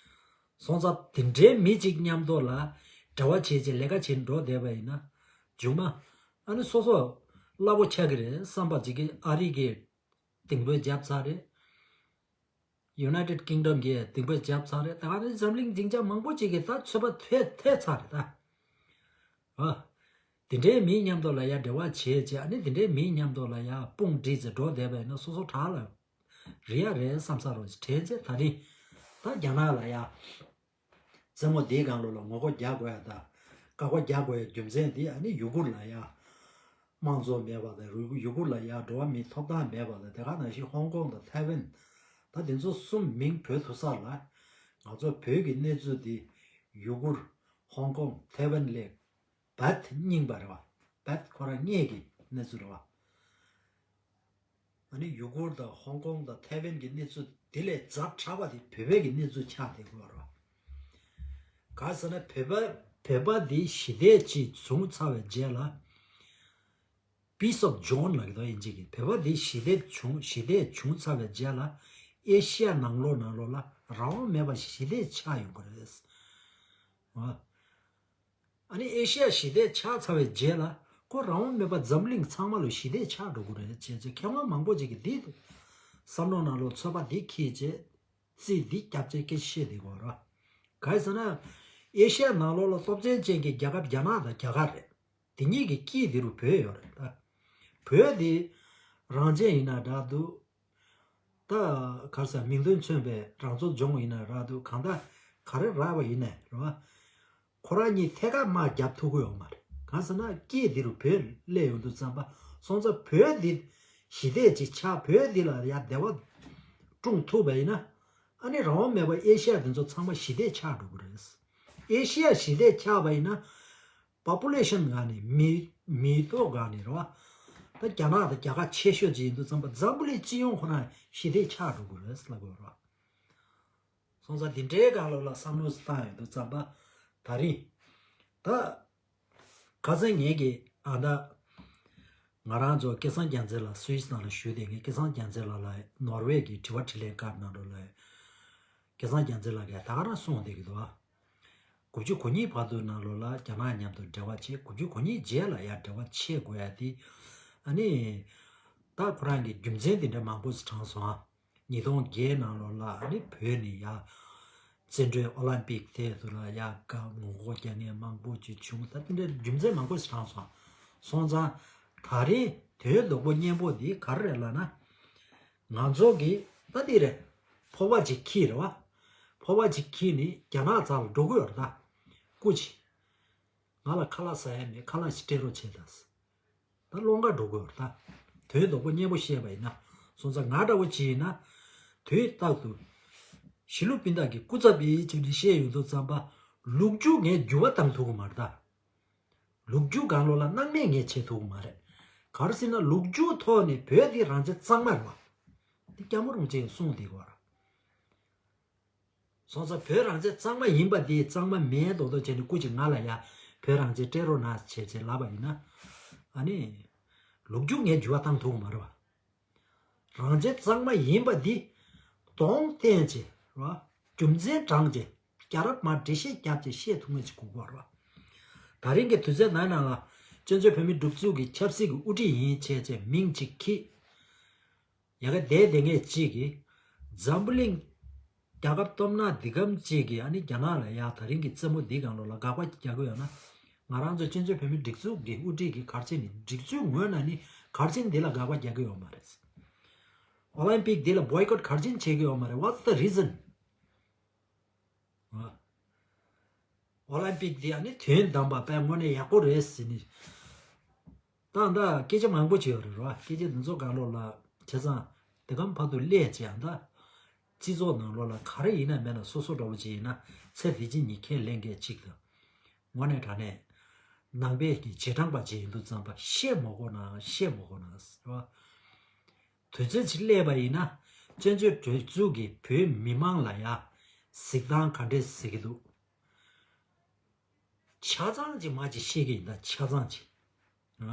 སོང་ཙང་དེ་འདྲའི་མི་ཅིག་མཉམ་དུ་ལ་འབྲེལ་བ་བྱས་རྗེས་ལས་ཀ་བྱེད་འགྲོ་བསྡད་པ་ཡིན་ན། མཇུག་མ་ཨ་ནི་སོ་སོ་སླ་པོ་ཆགས་ཀྱི་རེད་བསམ་པ་ཅིག་གི་ཨ་རི་གི་དེང་དཔོན་བརྒྱབ་ཚར་རེད། United Kingdom གི་དེང་དཔོན་བརྒྱབ་ཚར་རེད། ད་ག་ནི་འཛམ་གླིང་སྡིངས་ཆ་མང་པོ་ཅིག་གི་ད་ཚོད་དཔག་ཐེབས་ཐེབས་ཚར་རེད་ད། ཨ། དེ་འདྲའི་མིའི་མཉམ་དུ་ལ་ཡ་འབྲེལ་བ་བྱས་རྗེས་ཨ་ནི་དེ་འདྲའི་མིའི་མཉམ་དུ་ལ་ཡ་དཔུང་སྒྲིག་ཚེ་འགྲོ་བསྡད་པ་ཡིན་ན་སོ་སོ་དྲག་ལ་རེད་ཡ་རེད་བསམ་ས་རོ་དྲན་རྗེས་ད་རིང་ད་རྒྱ་ནག་ལ་ཡ་རྩེད་མོ་འདིའི་སྒང་ལོ་ལ་ངོ་རྒོལ་རྒྱག་དགོས་ཡ་ད་བཀག་པ་རྒྱག་དགོས་ཡ་རྒྱུ་མཚན་འདི་ཨ་ནི་ཡུ་གུར་ལ་ཡ། དམངས་གཙོ་མེད་པ་དང་ཡུ་གུར་ལ་ཡ་འགྲོ་བ་མིའི་ཐོབ་ཐང་མེད་པ་དང་དེ་ག་ནང་བཞིན་ཧོང་ཀོང་དང་ཐའེ་ཝན། ད་དེ་ཚོ་གསུམ་མིང་བོད་ཐུབ་ས་ལ། ང་ཚོ་བོད་ཀྱི་གནས་ཚུལ་འདི་ཡུ་གུར་ཧོང་ཀོང་ཐའེ་ཝན་ལས་བད་རྙིང་པ་རེད་བ། བད་ཁོ་རང་སྔས་ཀྱི་གནས་ཚུལ་རེད་བ། ཨ་ནི་ཡུ་གུར་དང་ཧོང་ཀོང་དང་ཐའེ་ཝན་གྱི་གནས་ཚུལ་དེ་ལས་ཛ་དྲག་པ་དེ་བོད་པའི་གི་གནས་ཚུལ་ཆགས་བསྡད་ཀྱི་ཡོད་རེད་བ། ག་ཟེར་ན་བོད་པ་བོད་པ་འདི་ཞི་བདེ་ཅིག་བྱུང་ཚར་བའི་རྗེས་ལ། Peace of John ལབ་ཀྱི་འདུག་དབྱིན་ཇི་གི། བོད་པ་འདི་ཞི་བདེ་བྱུང་ཞི་བདེ་བྱུང་ཚར་བའི་རྗེས་ལ་ཨེ་ཤི་ཡ་ནང་ལོགས་ནང་ལོགས་ལ་རང་དབང་མེད་པ་ཞི་བདེ་ཆགས་ཡོང་གི་རེད། ཨ་ནི་ཨེ་ཤི་ཡ་ཞི་བདེ་ཆགས་ཚར་བའི་རྗེས་ལ་ཁོ་རང་དབང་མེད་པ་འཛམ་གླིང་ཚང་མ་ལ་ཞི་བདེ་ཆགས་འགྲོ་གི་རེད་ཅེས་ཅེས་མཁས་དབང་མང་པོ་ཅིག་གིས་འདི་བསམ་བློ་ནང་ལོགས་ཚོད་དཔག་འདི་འཁྱེར་བྱས། རྩིས་འདི་སྐྱབས་རྗེ་སྐད་ཆ་བཤད་བསྡད་ཡོད་རེད། ག་རེ་ཟེར་ན། ཨེ་ཤ་ཡ་ནང་ལོགས་ལ་སྟོབས་ཆེན་ཅན་གྱི་རྒྱལ་ཁབ་རྒྱ་ནག་དང་རྒྱ་གར་རེད། དེ་གཉིས་ཀྱི་དཀྱིལ་དེ་རུ་བོད་ཡོད་རེད་ད། བོད་དེ་རང་བཙན་ཡིན་ན་འདྲ་འདུག་ད་ག་རེ་ཟེར་མིང་དོན་མཚོན་པའི་རང་བཙན་ལྗོངས་ཡིན་ན་འདྲ་འདུག་གང་ལྟར་ག་རེ་རག་པ་ཡིན་ནའི་རེད་བ། ཁོ་རང་གཉིས་ཐད་ཀར་དམག་རྒྱབ་ཐུབ་ཀྱི་ཡོད་མ་རེད། གང་ཟེར་ན་དཀྱིལ་འདི་རུ་བོད་སླེབས་ཡོང་དུས་ཙམ་པ་སོང་ཙང་བོད་འདི་ཞི་བདེ་ཅིག་ཆགས། བོད་འདི་ལ་ཡ་བདེ་བ་སྐྲུན་ཐུབ་པ་ཡིན་ན་ཨ་ནི་རང་དབང་མེད་པ་ཨེ་ཤ་ཡ་འདི་ཚོ་ཚང་མ་ཞི་བདེ་ཆགས་འགྲོ་གི་རེད། ཨེ་ཤ་ཡ་ཞི་བདེ་ཆགས་པ་ཡིན་ན་པོ་པུ་ལེ་ཤན་སྒང་ནས་མི་མི་ཐོག་སྒང་ནས་རེད་བ། ད་རྒྱ་ནག་དང་རྒྱ་གར་ཆེ་ཤོས་ཅིག་ཡིན་དུས་ཙམ་པ་འཛམ་བུ་གླིང་སྤྱི་ཡོངས་ཁོ་རང་ཞི་བདེ་ཆགས་འགྲོ་གི་རེད་ལབ་དགོས་རེད་བ། སོང་ཙང་འདི་འདྲའི་སྒང་ལོགས་ལ་བསམ་བློ་བཏང་ཡོང་དུས་ཙམ་པ་ད་རིང་ད་ཁ་སང་ངེད་ཀྱིས་ཨ་ད་ང་རང་ཚོ་སྐལ་བཟང་རྒྱལ་མཚན་ལགས་སུད་སི་ནང་ལ་བཞུགས་བསྡད་མཁན་སྐལ་བཟང་རྒྱལ་མཚན་ལགས་ལ་ནོར་ཝེ་གི་དྲི་བ་དྲིས་ལན་སྐབས་ནང་ལོགས་ལ་སྐལ་བཟང་རྒྱལ་མཚན་ལགས་ཀྱིས་ད་ག་རང་གསུངས་བསྡད་ཀྱི་འདུག་ཨ། དགུ་བཅུ་གོ་གཉིས་བར་དུ་ནང་ལོགས་ལ་རྒྱ་ནག་མཉམ་དུ་འབྲེལ་བ་བྱེད། དགུ་བཅུ་གོ་གཉིས་རྗེས་ལ་ཡང་འབྲེལ་བ་བྱེད་དགོས་ཡ་དེ་ཨ་ནི་ད་ཁོ་རང་གི་རྒྱུ་མཚན་དེ་འདྲ་མང་པོ་ཞིག་དྲངས་སོང་ཨ། ཉིས་སྟོང་བརྒྱད་ནང་ལོགས་ལ་ཨ་ནི་བོད་ནས་ཡ་བཙན་བྱོལ་ཨོ་ལིམ་པིག་ཐད་དུ་ལ་ཡ་ག་ངོ་རྒོལ་རྒྱག་མཁན་མང་པོ་ཅིག་བྱུང་། ད་དེ་འདྲའི་རྒྱུ་མཚན་མང་པོ་ཞིག་དྲངས་སོང་། སོང་ཙང་ད་རེས་དོན་བདག་པོ་གཉེན་པོ་འདི་ག་རེ་རེད་ལབ་ན། ང་ཚོ་གིས་ད་འདི་རེད། ཕོར་པ་ཅིག་འཁྱེར་རེད་བ། ཕོར་པ་ཅིག་འཁྱེར་ནས་རྒྱ་ནག་རྩ་ལ་འགྲོ་གི་ཡོད་རེད་ད། སྐུ་མཁྱེན། ང་ལ་ཁ་ལག་ཟ་ཡ་མེད། ཁ་ལག་ཞིག་སྤྲད་རོགས་བྱེད་དང་། ད་སློང་ག་འགྲོ་དགོས་རེད་ད། དོན་བདག་པོ་གཉེན་པོ་བཤད་པ་ཡིན་ན། སོང་ཙང་ང་འདྲ་བོ་ཅིག་ཡིན་ན། དུས་རྟག་ཏུ་གཞིས་ལུས་སྤུན་ཟླ་གི་སྐུ་ཚབ་ཡིན་བྱས་ནས་བཤད་ཡོང་དུས་ཙམ་པ། ལོ་རྒྱུས་ངས་འགྱུར་བ་བཏང་ཐུབ་ཀྱི་མ་རེད་ད། ལོ་རྒྱུས་སྒང་ལོགས་ལ་སྣང་མེད་ངས་བྱེད་ཐུབ་ཀྱི་མ་རེད། ག་རེ་ཟེར་ན་ལོ་རྒྱུས་ཐོག་ནས་བོད་འདི་རང་བཙན་གཙང་མ་རེད་བ། འདི་སྐྱབས་མགོན་རིན་པོ་ཆེས་གསུངས་བསྡད་ཀྱི་ཡོད་རེད། སོང་ཙང་བོད་རང་བཙན་གཙང་མ་ཡིན་པ་དེ་གཙང་མ་མིན་མདོག་མདོག་བྱས་ནས་སྐུ་མཁྱེན་ང་ལ་ཡ་བོད་རང་བཙན་སྤྲད་རོགས་གནང་བྱས་བྱས་ལབ་པ་ཡིན་ན། ཨ་ནི། ལོ་རྒྱུས་ངས་འགྱུར་བ་བཏང་ཐུབ་ཀྱི་མ་རེད་བ། རང་བཙན་གཙང་མ་ཡིན་པ་འདི་གདོང་བསྟན་བྱས་རེད་བ། རྒྱུ་མཚན་དྲངས་བྱས་རྒྱལ་རབས་མར་འགྲེལ་བཤད་བརྒྱབ་བྱས་བཤད་ཐུབ་མཁན་ཅིག་དགོས་ཀྱི་རེད་བ། ད་རིང་གི་དུས་ཚོད་ནང་ནང་ལ་བཙན་བྱོལ་བོད་མིའི་སྒྲིག་འཛུགས་ཀྱི་ཆབ་སྲིད་ཀྱི་དབུ་ཁྲིད་ཡིན་བྱས་བྱས་མིང་ཅིག་འཁྱེར། ཡ་གི་བསྡད་བསྡད་མཁན་གཅིག་གིས་འཛམ་བུ་གླིང་རྒྱལ་ཁབ་སྟོབས་ན་འདི་གམ་གཅིག་གིས་ཨ་ནི་རྒྱ་ནག་ལ་ཡ་ད་རིང་གི་རྩེད་མོ་འདི་སྒང་ལོགས་ལ་དགག་པ་རྒྱག་གི་ཡོད་ན། ང་རང་ཚོ་བཙན་བྱོལ་བོད་མིའི་སྒྲིག་འཛུགས་ཀྱི་དབུ་ཁྲིད་ཀྱིས་ག་རེ་བྱས་ནས་སྒྲིག་འཛུགས་ངོས་ནས་ནི་ག་རེ་བྱས་ནས་འདི་ལ་དགག་པ་རྒྱག་གི་ཡོད་མ་རེད། ཨོ་ལིམ་པིག་འདི་ལ་བོའི་ཀོཊ་ག་རེ་བྱས་ནས་བྱེད་ཀྱི་ཡོད་མ་རེད། What's the reason? ཨོ་ལིམ་པིག་འདི་ཨ་ནི་དོན་དམ་པ་དཔེ་དངོས་གནས་ཡག་པོ་རེད་ཟེར་ནས། ད་ལྟ་སྐད་ཆ་མང་པོ་བྱས་ཡོད་རེད་རོ། སྐད་ཆ་འདི་ཚོ་སྒང་ལོགས་ལ་བྱས་ཙང་དེ་གམ་བར་དུ་སླེབས་བྱས་ཨ་ད། སྤྱི་ཚོགས་ནང་ལོགས་ལ་ག་རེ་ཡིན་ན་མེད་ན་སོ་སོ་འདྲ་བོ་ཅིག་ཡིན་ན་ཚེ་འདི་ཕྱི་གཉིས་ཁས་ལེན་མཁན་གཅིག་དང་། དངོས་གནས་དྲང་གནས་ནང་པའི་གི་རྗེས་འབྲང་པ་ཅིག་ཡིན་དུས་ཙམ་པ་བཤད་མ་དགོས་ན་བཤད་མ་དགོས་ན་རོ། དུས་ཚོད་ཅིག་སླེབས་པ་ཡིན་ན་བཙན་བྱོལ་སྒྲིག་འཛུགས་ཀྱིས་བོད་མི་མང་ལ་ཡ་ གཟིགས་སྟངས་ག་འདྲས་གཟིགས་ཀྱི་འདུག་ཆ་ཚང་ཅིག་མ་ཅིག་ཤེས་ཀྱི་ཡིན་ད། ཆ་ཚང་ཅིག་ཨ།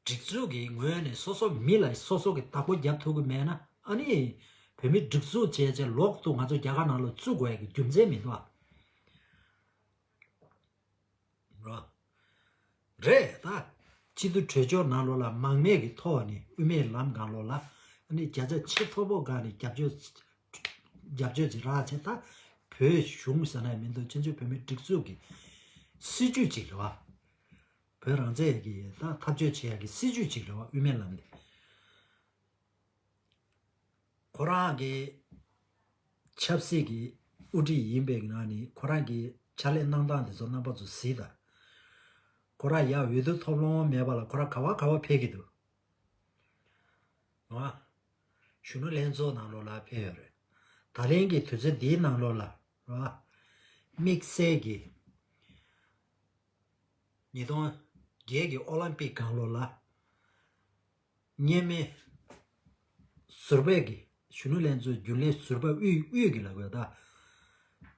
སྒྲིག་འཛུགས་ཀྱི་ངོས་ནས་སོ་སོ་མི་ལ་སོ་སོ་གི་བདག་པོ་རྒྱབ་ཐུབ་ཀྱི་མེད་ན། ཨ་ནི་བོད་མི་སྒྲིག་འཛུགས་བྱས་བྱས་ལོག་ཏུ་ང་ཚོ་རྒྱ་གར་ནང་ལ་བཙུགས་དགོས་ཡ་གི་རྒྱུ་མཚན་མི་འདུག་ཨ། རོ། རེད་ད། སྤྱི་འཐུས་གྲོས་ཆོད་ནང་ལོགས་ལ་མང་མོས་ཀྱི་ཐོག་ནས་དབུ་མའི་ལམ་སྒང་ལོགས་ལ་ཨ་ནི་བརྒྱ་ཆ་ཆེས་མཐོ་པོ་སྒང་ནས་རྒྱབ་སྐྱོར་རྒྱབ་སྐྱོར་ཅིག་རག་བྱས། ད་བོད་གཞུང་ཟེར་ན་མི་འདུག་སྤྱི་ཚོགས་བོད་མི་སྒྲིག་འཛུགས་ཀྱི་སྲིད་ཇུས་ཅིག་རེད་བ། བོད་རང་བཙན་གྱི་ད་འཐབ་རྩོད་བྱེད་ཡ་གི་སྲིད་ཇུས་ཅིག་རེད་བ། དབུ་མའི་ལམ་དེ། ཁོ་རང་གི་ཆབ་སྲིད་ཀྱི་དབུ་ཁྲིད་ཡིན་པའི་ནང་ནས་ཁོ་རང་གི་ཕྱག་ལས་གནང་སྟངས་དེ་ཚོ་རྣམ་པ་ཚོ་གཟིགས་དང་། ཁོ་རང་ཡ་འོས་བསྡུ་ཐོབ་ལོང་མེད་པ་ལ་ཁོ་རང་ག་བ་ག་བ་ཕེབས་ཀྱི་འདུག་ཨ། གཞོན་ནུ་ལྷན་ཚོགས་ནང་ལོགས་ལ་ཕེབས་ཡོད་རེད། ད་ལན་གྱི་དུས་ཚོད་འདིའི་ནང་ལོགས་ལ་ར། དམིགས་བསལ་གྱི་ཉིས་སྟོང་བརྒྱད་ཀྱི་ཨོ་ལིམ་པིག་སྒང་ལོགས་ལ་གཉེར་མི་ཟུར་པ་གི་གཞོན་ནུ་ལྷན་ཚོགས་རྒྱུན་ལས་ཟུར་པ་དབུས་དབུས་ཀྱི་ལ་དགོས་ད།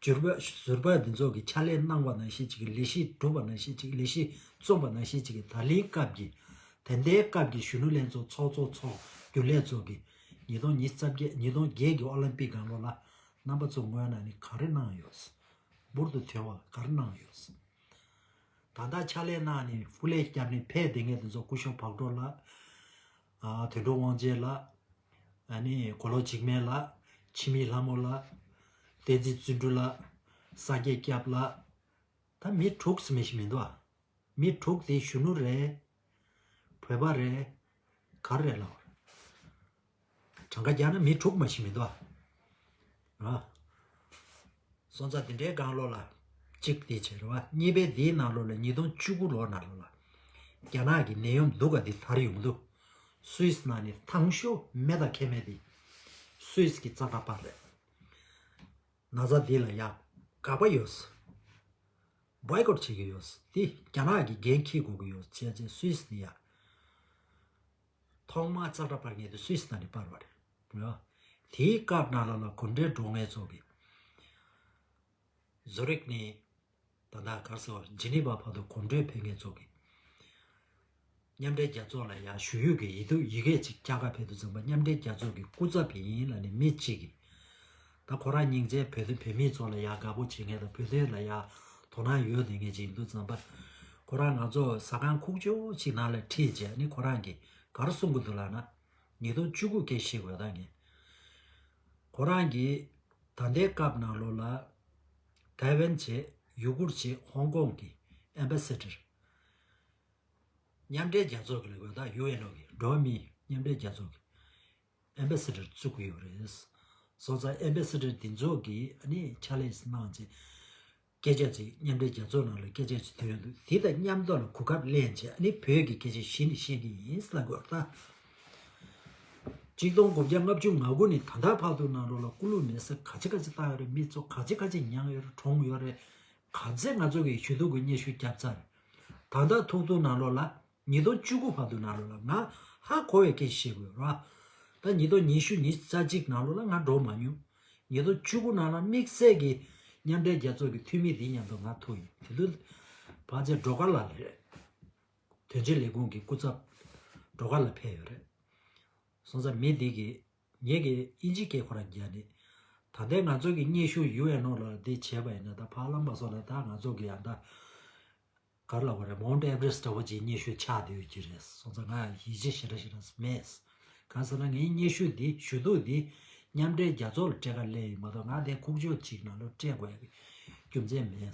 ཟུར་པ་ཟུར་པ་འདི་ཚོ་གི་ཕྱག་ལས་གནང་བ་ནང་བཞིན་ཅིག་གི་ལས་གཞི་བསྒྲུབས་པ་ནང་བཞིན་ཅིག་གི་ལས་གཞི་རྩོམ་པ་ནང་བཞིན་ཅིག་གི་ད་ལན་སྐབས་ཀྱི་དེ་འདྲའི་སྐབས་ཀྱི་གཞོན་ནུ་ལྷན་ཚོགས་ཚོགས་གཙོ་ཚོགས་རྒྱུན་ལས་ཚོ་གི་ཉིས་སྟོང་ཉི་ཤུ་རྩ་བརྒྱད་ཉིས་སྟོང་བརྒྱད་ཀྱི་ཨོ་ལིམ་པིག་སྒང་ལོགས་ལ་རྣམ་པ་ཚོ་ངོས་ནས་ནི་ག་རེ་གནང་ཡོད། འབུར་དུ་ཐོན་པ་ག་རེ་གནང་ཡོད། ད་ལྟ་ཕྱག་ལས་གནང་ནས་སྐུ་ལས་བསྐྱབས་ནས་ཕེབས་བསྡད་མཁན་དེ་ཚོ་སྐུ་ཞབས་བག་གྲོ་ལགས། ཨ། དོན་གྲུབ་དབང་རྒྱལ་ལགས། ཨ་ནི་མགོ་ལོག་འཇིགས་མེད་ལགས། འཆི་མེད་ལྷ་མོ་ལགས། བསྟན་འཛིན་བརྩོན་འགྲུས་ལགས། སངས་རྒྱས་སྐྱབས་ལགས། ད་མི་དྲུག་ཙམ་མ་ཞིག་མི་འདུག་ཨ། མི་དྲུག་དེ་གཞོན་ནུ་རེད། བོད་པ་རེད། ག་རེ་རེད་ལབ། གྲངས་ཀ་རྒྱག་ན་མི་དྲུག་མ་ཞིག་མི་འདུག་ཨ། ཨ། སོང་ཙང་དེ་འདྲའི་སྒང་ལོགས་ལ་གཅིག་དེ་བྱས་རེད་བ། གཉིས་པའི་དེའི་ནང་ལོགས་ལ་ཉིས་སྟོང་བཅུ་དགུ་ལོ་ནང་ལོགས་ལ་རྒྱ་ནག་གི་ནད་ཡམས་སྡུག་ག་དེ་དར་ཡོང་དུས། སུད་སི་ནང་ནས་དང་ཤོས་མེད་དང་ཁྱད་མེད་དེ་སུད་སི་གི་ཙག་སྒྲ་པར་རེད། ན་ཚ་འདི་ལ་ཡ་དགག་པ་ཡོད། བྷོའི་ཀོཊ་བྱེད་ཀྱི་ཡོད། དེ་རྒྱ་ནག་གི་འགན་འཁྱེར་དགོས་ཀྱི་ཡོད་བྱས་བྱས་སུད་སི་ནས་ཡ། ཐོག་མར་ཙག་སྒྲ་པར་མཁན་དེ་སུད་སི་ནང་ནས་པར་བ་རེད། དེའི་སྐབས་ནང་ལ་ལ་གོམ་བགྲོད་འགྲོ་མཁན་ཚོ་གིས། ཛུ་རིག་ནས་ད་ལྟ་ག་རེ་ཟེར་བ། ཇི་ནི་ཝ་བར་དུ་གོམ་བགྲོད་ཕེབས་མཁན་ཚོ་གིས། མཉམ་འབྲེལ་རྒྱལ་ཚོགས་ལ་ཡང་ཞུ་ཡིག་གི་ཡིག་ཐོག་ཡི་གེ་ཅིག་བསྐྱལ་ག་ཕེབས་དུས་ཙམ་པ། མཉམ་འབྲེལ་རྒྱལ་ཚོགས་ཀྱི་སྐུ་ཚབ་ཡིན་ལབ་ནས་མི་གཅིག་གིས། ད་ཁོ་རང་སྙིང་རྗེ་བོད་དོན་བོད་མི་ཚོ་ལ་ཡང་དགའ་པོ་བྱེད་མཁན་དང་། བོད་དོན་ལ་ཡང་དོ་སྣང་ཡོད་བསྡད་མཁན་ཅིག་ཡིན་དུས་ཙམ་པ། ཁོ་རང་ང་ཚོ་ཟ་ཁང་ཁུག་ཀྱོག་ཅིག་ནང་ལ་ཁྲིད་བྱས་ནས་ཁོ་རང་གིས་ག་རེ་གསུང་གི་འདུག་ལབ་ན། ཉིས་སྟོང་བཅུ་དགུ་སྐད་བཤད་དགོས་ད་ངས། ཁོ་རང་གིས་ད་ལྟའི་སྐབས་ནང་ལོགས་ལ་ཐའེ་ཝན་བྱས། ཡུ་གུར་བྱས། ཧོང་ཀོང་གི་ཨེམ་བྷ་སེ་ཌར། མཉམ་འབྲེལ་རྒྱལ་ཚོགས་ཀྱི་ལ་དགོས་ད། ཡུ་ཨེན་ཨོ་གི་འགྲོ་བ་མིའི་མཉམ་འབྲེལ་རྒྱལ་ཚོགས་ཀྱི་ཨེམ་བྷ་སེ་ཌར་བཙུགས་ཀྱི་ཡོད་རེད། སོང་ཙང་ཨེམ་བྷ་སེ་ཌར་འདི་ཚོ་གིས་ཨ་ནི་ཕྱག་ལས་གནང་བྱས། སྐད་ཆ་ཅིག་མཉམ་འབྲེལ་རྒྱལ་ཚོགས་ནང་ལ་སྐད་ཆ་ཅིག་ཐོན་ཡོང་དུས། དེ་དང་མཉམ་དུ་ལ་གོ་སྐབས་ལེན་བྱས། ཨ་ནི་བོད་ཀྱི་སྐད་ཆ་གཞི་ནས་བཤད་ཀྱི་ཡིན་ལབ་དགོས་ད། གཅིག་སྟོང་དགུ་བརྒྱ་ལྔ་བཅུ་ང་དགུ་ནས་ད་ལྟ་བར་དུ་ནང་ལོགས་ལ་སྐུ་ལུས་མེ་སྲེག་ག་ཚོད་ག་ཚོད་བཏང་ཡོད་རེད། མི་ཚོ་ག་ཚོད་ག་ཚོད་མྱངས་ཡོད་རེད། གྲོངས་ཡོད་རེད། ག་ཚོད་ང་ཚོ་གིས་ཞུ་གཏུག་གི་སྙན་ཞུ་བརྒྱབ་ཚར་རེད། ད་ལྟ་ཐུག་ཐུག་ནང་ལོགས་ལ། ཉིས་སྟོང་བཅུ་དགུ་བར་དུ་ནང་ལོགས་ལ་ང་ཧ་གོ་བའི་སྐད་ཆ་བཤད་དགོས་ར། ད་ཉིས་སྟོང་ཉི་ཤུ་ཉི་ཤུ་རྩ་གཅིག་ནང་ལོགས་ལ་ང་འགྲོ་མ་མྱོང་། ཉིས་སྟོང་བཅུ་དགུ་ནང་ལ་དམིགས་བསལ་གྱི་མཉམ་འབྲེལ་རྒྱལ་ཚོགས་ཀྱི་འཐུས་མི་འདི་མཉམ་དུ་ང་ཐུག་ཡིན། དེ་དུས་བར་ཆད་སྒྲོལ་དཀར་ལགས་རེད། དོན་གཅོད་ལས་ཁུངས་ཀྱི་སྐུ་ཚབ་སྒྲོལ་དཀར་ལགས་ཕེབས་ཡོད་རེད། སོང་ཙང་མི་འདི་གིས་ངེད་ཀྱི་དབྱིན་ཇི་སྐད་ཁོ་རང་རྒྱག་ནས། ད་ལྟའི་ང་ཚོ་གི་སྙན་ཞུ་ཡུ་ཨེན་ཨོ་ལ་འདི་བྱས་པ་ཡིན་ན། ད་ཕར་ལམ་པ་སོགས་ལ་ད་ང་ཚོ་གི་ཡང་ད་ག་རེ་ལབ་དགོས་རེད། མོན་ཊི་ཨེ་ཝ་རེ་སི་འདྲ་བོ་ཅིག་སྙན་ཞུ་ཆགས་བསྡད་ཡོད་ཀྱི་རེད། སོང་ཙང་ང་ཡིད་ཆེས་ཞེ་དྲག་ཞེ་དྲག་མེད། གང་ཟེར་ན་ངའི་སྙན་ཞུ་འདི་ཞུ་གཏུག་འདི་མཉམ་འབྲེལ་རྒྱལ་ཚོགས་ལ་སྤྲད་ག་སླེབས་ཡིན་མ་གཏོགས། ང་དེ་ཁུག་ཀྱོག་ཅིག་ནང་ལ་སྤྲད་དགོས་ཡ་གི་རྒྱུ་མཚན་མེད།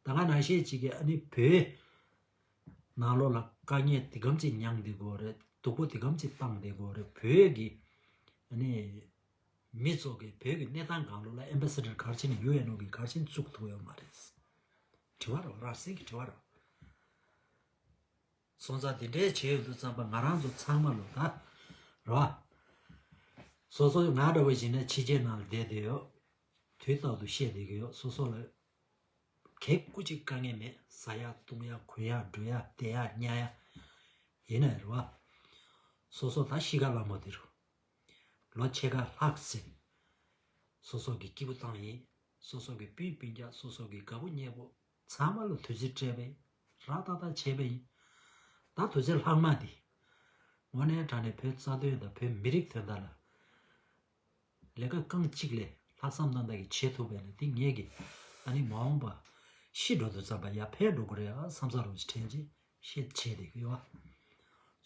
ད་ག་ནང་བཞིན་ཅིག་གི་ཨ་ནི་བོད་ནང་ལོགས་ལ་དཀའ་ངལ་འདི་གམ་ཅིག་མྱངས་བསྡད་ཀྱི་ཡོད་རེད། སྡུག་པོ་འདི་གམ་ཅིག་བཏང་བསྡད་ཀྱི་ཡོད་རེད། བོད་ཀྱི་ཨ་ནི་མི་ཚོ་གིས་བོད་ཀྱི་གནས་སྟངས་སྒང་ལོགས་ལ་ཨེམ་བྷ་སེ་ཌར་ག་རེ་བྱས་ནས་ཡུ་ཨེན་ཨོ་གིས་ག་རེ་བྱས་ནས་བཙུགས་ཐུབ་ཡོད་མ་རེད། དྲི་བ་རེད་བ། རང་སེམས་ཀྱི་དྲི་བ་རེད་བ། སོང་ཙང་འདི་འདྲའི་བྱས་ཡོང་དུས་ཙམ་པ་ང་རང་ཚོ་ཚང་མ་ལོ་ད་རེད་བ། སོ་སོ་ང་འདྲ་བོ་ཞིག་ན་ཕྱི་རྒྱལ་ནང་ལ་བསྡད་བསྡད་ཡོད། དུས་རྟག་ཏུ་བཤད་བསྡད་ཀྱི་ཡོད། སོ་སོ་ལ་གེ་སྐུ་གཅིག་དཀའ་ངལ་མེད། ཟ་ཡ་བཏུང་ཡ་གོན་ཡ་འགྲོ་ཡ་བསྡད་ཡ་ཉལ་ཡ། ཡིན་ནའི་རེད་བ། སོ་སོ་ད་གཤིས་ཀ་སླ་མོ་དེ་རུ། ལོ་ཕྱེད་ཀ་ལྷག་ཟིན། སོ་སོ་གི་སྐྱིད་པོ་བཏང་ཡིན། སོ་སོ་གི་སྤུན་སྤུན་ཀྱག་སོ་སོ་གི་དགའ་པོ་ཉེ་པོ་ཚང་མ་ལ་དུས་ཚོད་སྤྲད་པ་ཡིན། ར་ཏག་ཏག་བྱས་པ་ཡིན། ད་དུས་ཚོད་ལྷག་མ་འདི་དངོས་གནས་དྲང་གནས་བོད་རྩ་དོན་དང་བོད་མི་རིགས་དོན་དག་ལ་ལས་ཀ་རྐང་གཅིག་ལས་ལྷག་བསམ་རྣམ་དག་གིས་བྱེད་ཐུབ་པས་ན། འདི་ངེད་ཀྱི་ཨ་ནི་མ་འོངས་པ་ཤི་འགྲོ་དུས་ཙམ་པ་ཡར་འཕེལ་འགྲོ་གི་རེད་ཨ་བསམ་ས་རུ་དྲན་རྗེས་བཤད་བྱས་བསྡད་ཀྱི་ཡོད།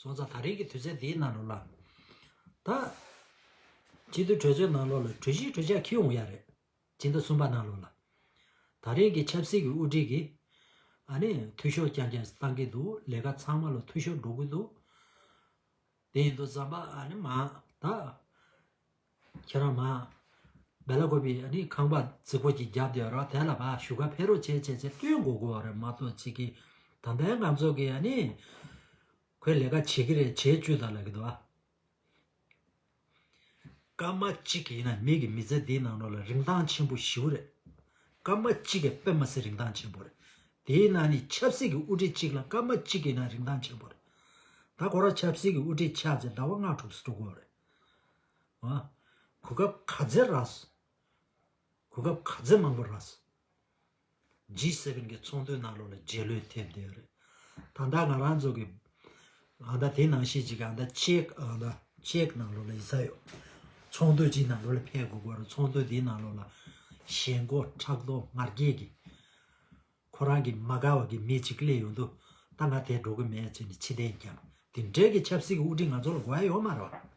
སོང་ཙང་ད་རེས་ཀྱི་དུས་ཚོད་འདིའི་ནང་ལོགས་ལ། ད་སྤྱི་འཐུས་གྲོས་ཚོགས་ནང་ལོགས་ལ་གྲོས་གཞི་གྲོས་འཆར་འཁྱེར་འོང་ཡ་རེད། སྤྱི་ཟླ་གསུམ་པ་ནང་ལོགས་ལ། ད་རེས་ཀྱི་ཆབ་སྲིད་ཀྱི་དབུ་ཁྲིད་ཀྱིས་ཨ་ནི་འཐུས་ཤོར་རྐྱང་རྐྱང་བཏང་གི་འདུག་ལས་ཀ་ཚང་མ་ལ་འཐུས་ཤོར་འགྲོ་གི་འདུག་དེ་ཡིན་དུས་ཙམ་པ་ཨ་ནི་མ་ད། ཁྱེད་རང་མ། སྦེ་ལ་ཀོ་པི་ཨ་ནི་ཁང་པ་རྫིག་པོ་ཅིག་བརྒྱབ་བསྡད་རོགས་དེ་ལ་ཕར་བཞུགས་སྒར་ཕེབས་རོགས་བྱས་བྱས་བྱས་སྟོན་དགོས་དགོས་པ་རེད་མ་གཏོགས་ཅིག་གིས་ད་ལྟའི་ང་ཚོ་གི་ཨ་ནི། ཁོས་ལས་ཀ་བྱེད་ཀྱི་རེད་བྱེད་བཅུག་ད་ལབ་ཀྱི་འདུག་ཨ། སྐར་མ་གཅིག་ཡིན་ན་མི་གི་མི་ཚེ་འདིའི་ནང་ལོགས་ལ་རིན་ཐང་ཆེན་པོ་ཞེ་པོ་རེད། སྐར་མ་གཅིག་གིས་དཔེ་མ་སྲིད་རིན་ཐང་ཆེན་པོ་རེད། དེའི་ནང་ནས་ཆབ་སྲིད་ཀྱི་དབུ་ཁྲིད་གཅིག་ལ་སྐར་མ་གཅིག་ཡིན་ན་རིན་ཐང་ཆེན་པོ་རེད། ད་ཁོ་རང་ཆབ་སྲིད་ཀྱི་དབུ་ཁྲིད་ཆགས་ཚེ་ཟླ་བ་ལྔ་དྲུག་ཙམ་འགྲོ་གི་ཡོད་རེད། ཨ། གོ་སྐབས་ག་ཚད་རག་སོང་། གོ་སྐབས་ག་ཚད་མང་པོ་རག་སོང་། ཇི་སེ་ཝེན་གྱི་ཚོགས་འདུའི་ནང་ལོགས་ལ་རྗེས་ལུས་ཐེབས་བསྡད་ཡོད་རེད། ད་ལྟ་ང་རང་ཚོ་གི་ཨ་ད་དེ་ནང་བཞིན་ཅིག་ཨ་ད་ཅེག་ཨ་ད་ཅེག་ནང་ལོགས་ལ་ཡིན་ས་ཡོད། ཚོགས་འདུ་ཅིག་ནང་ལོགས་ལ་ཕེབས་དགོས་ཀྱི་རེད། ཚོགས་འདུ་དེའི་ནང་ལོགས་ལ་ཞེན་ཁོག་ཕྲག་དོག་ང་རྒྱལ་གྱི་ཁོ་རང་གི་མ་དགའ་བ་གི་མི་ཅིག་སླེབས་ཡོང་དུས་ད་ང་དེ་འགྲོ་གི་མེད་ཟེར་ནས་ཕྱིར་འཐེན་བརྒྱབ། དེ་འདྲའི་གི་ཆབ་སྲིད་ཀྱི་དབུ་ཁྲིད་ང་ཚོ་ལ་དགོས་ཡ་ཡོད་མ་རེད་བ།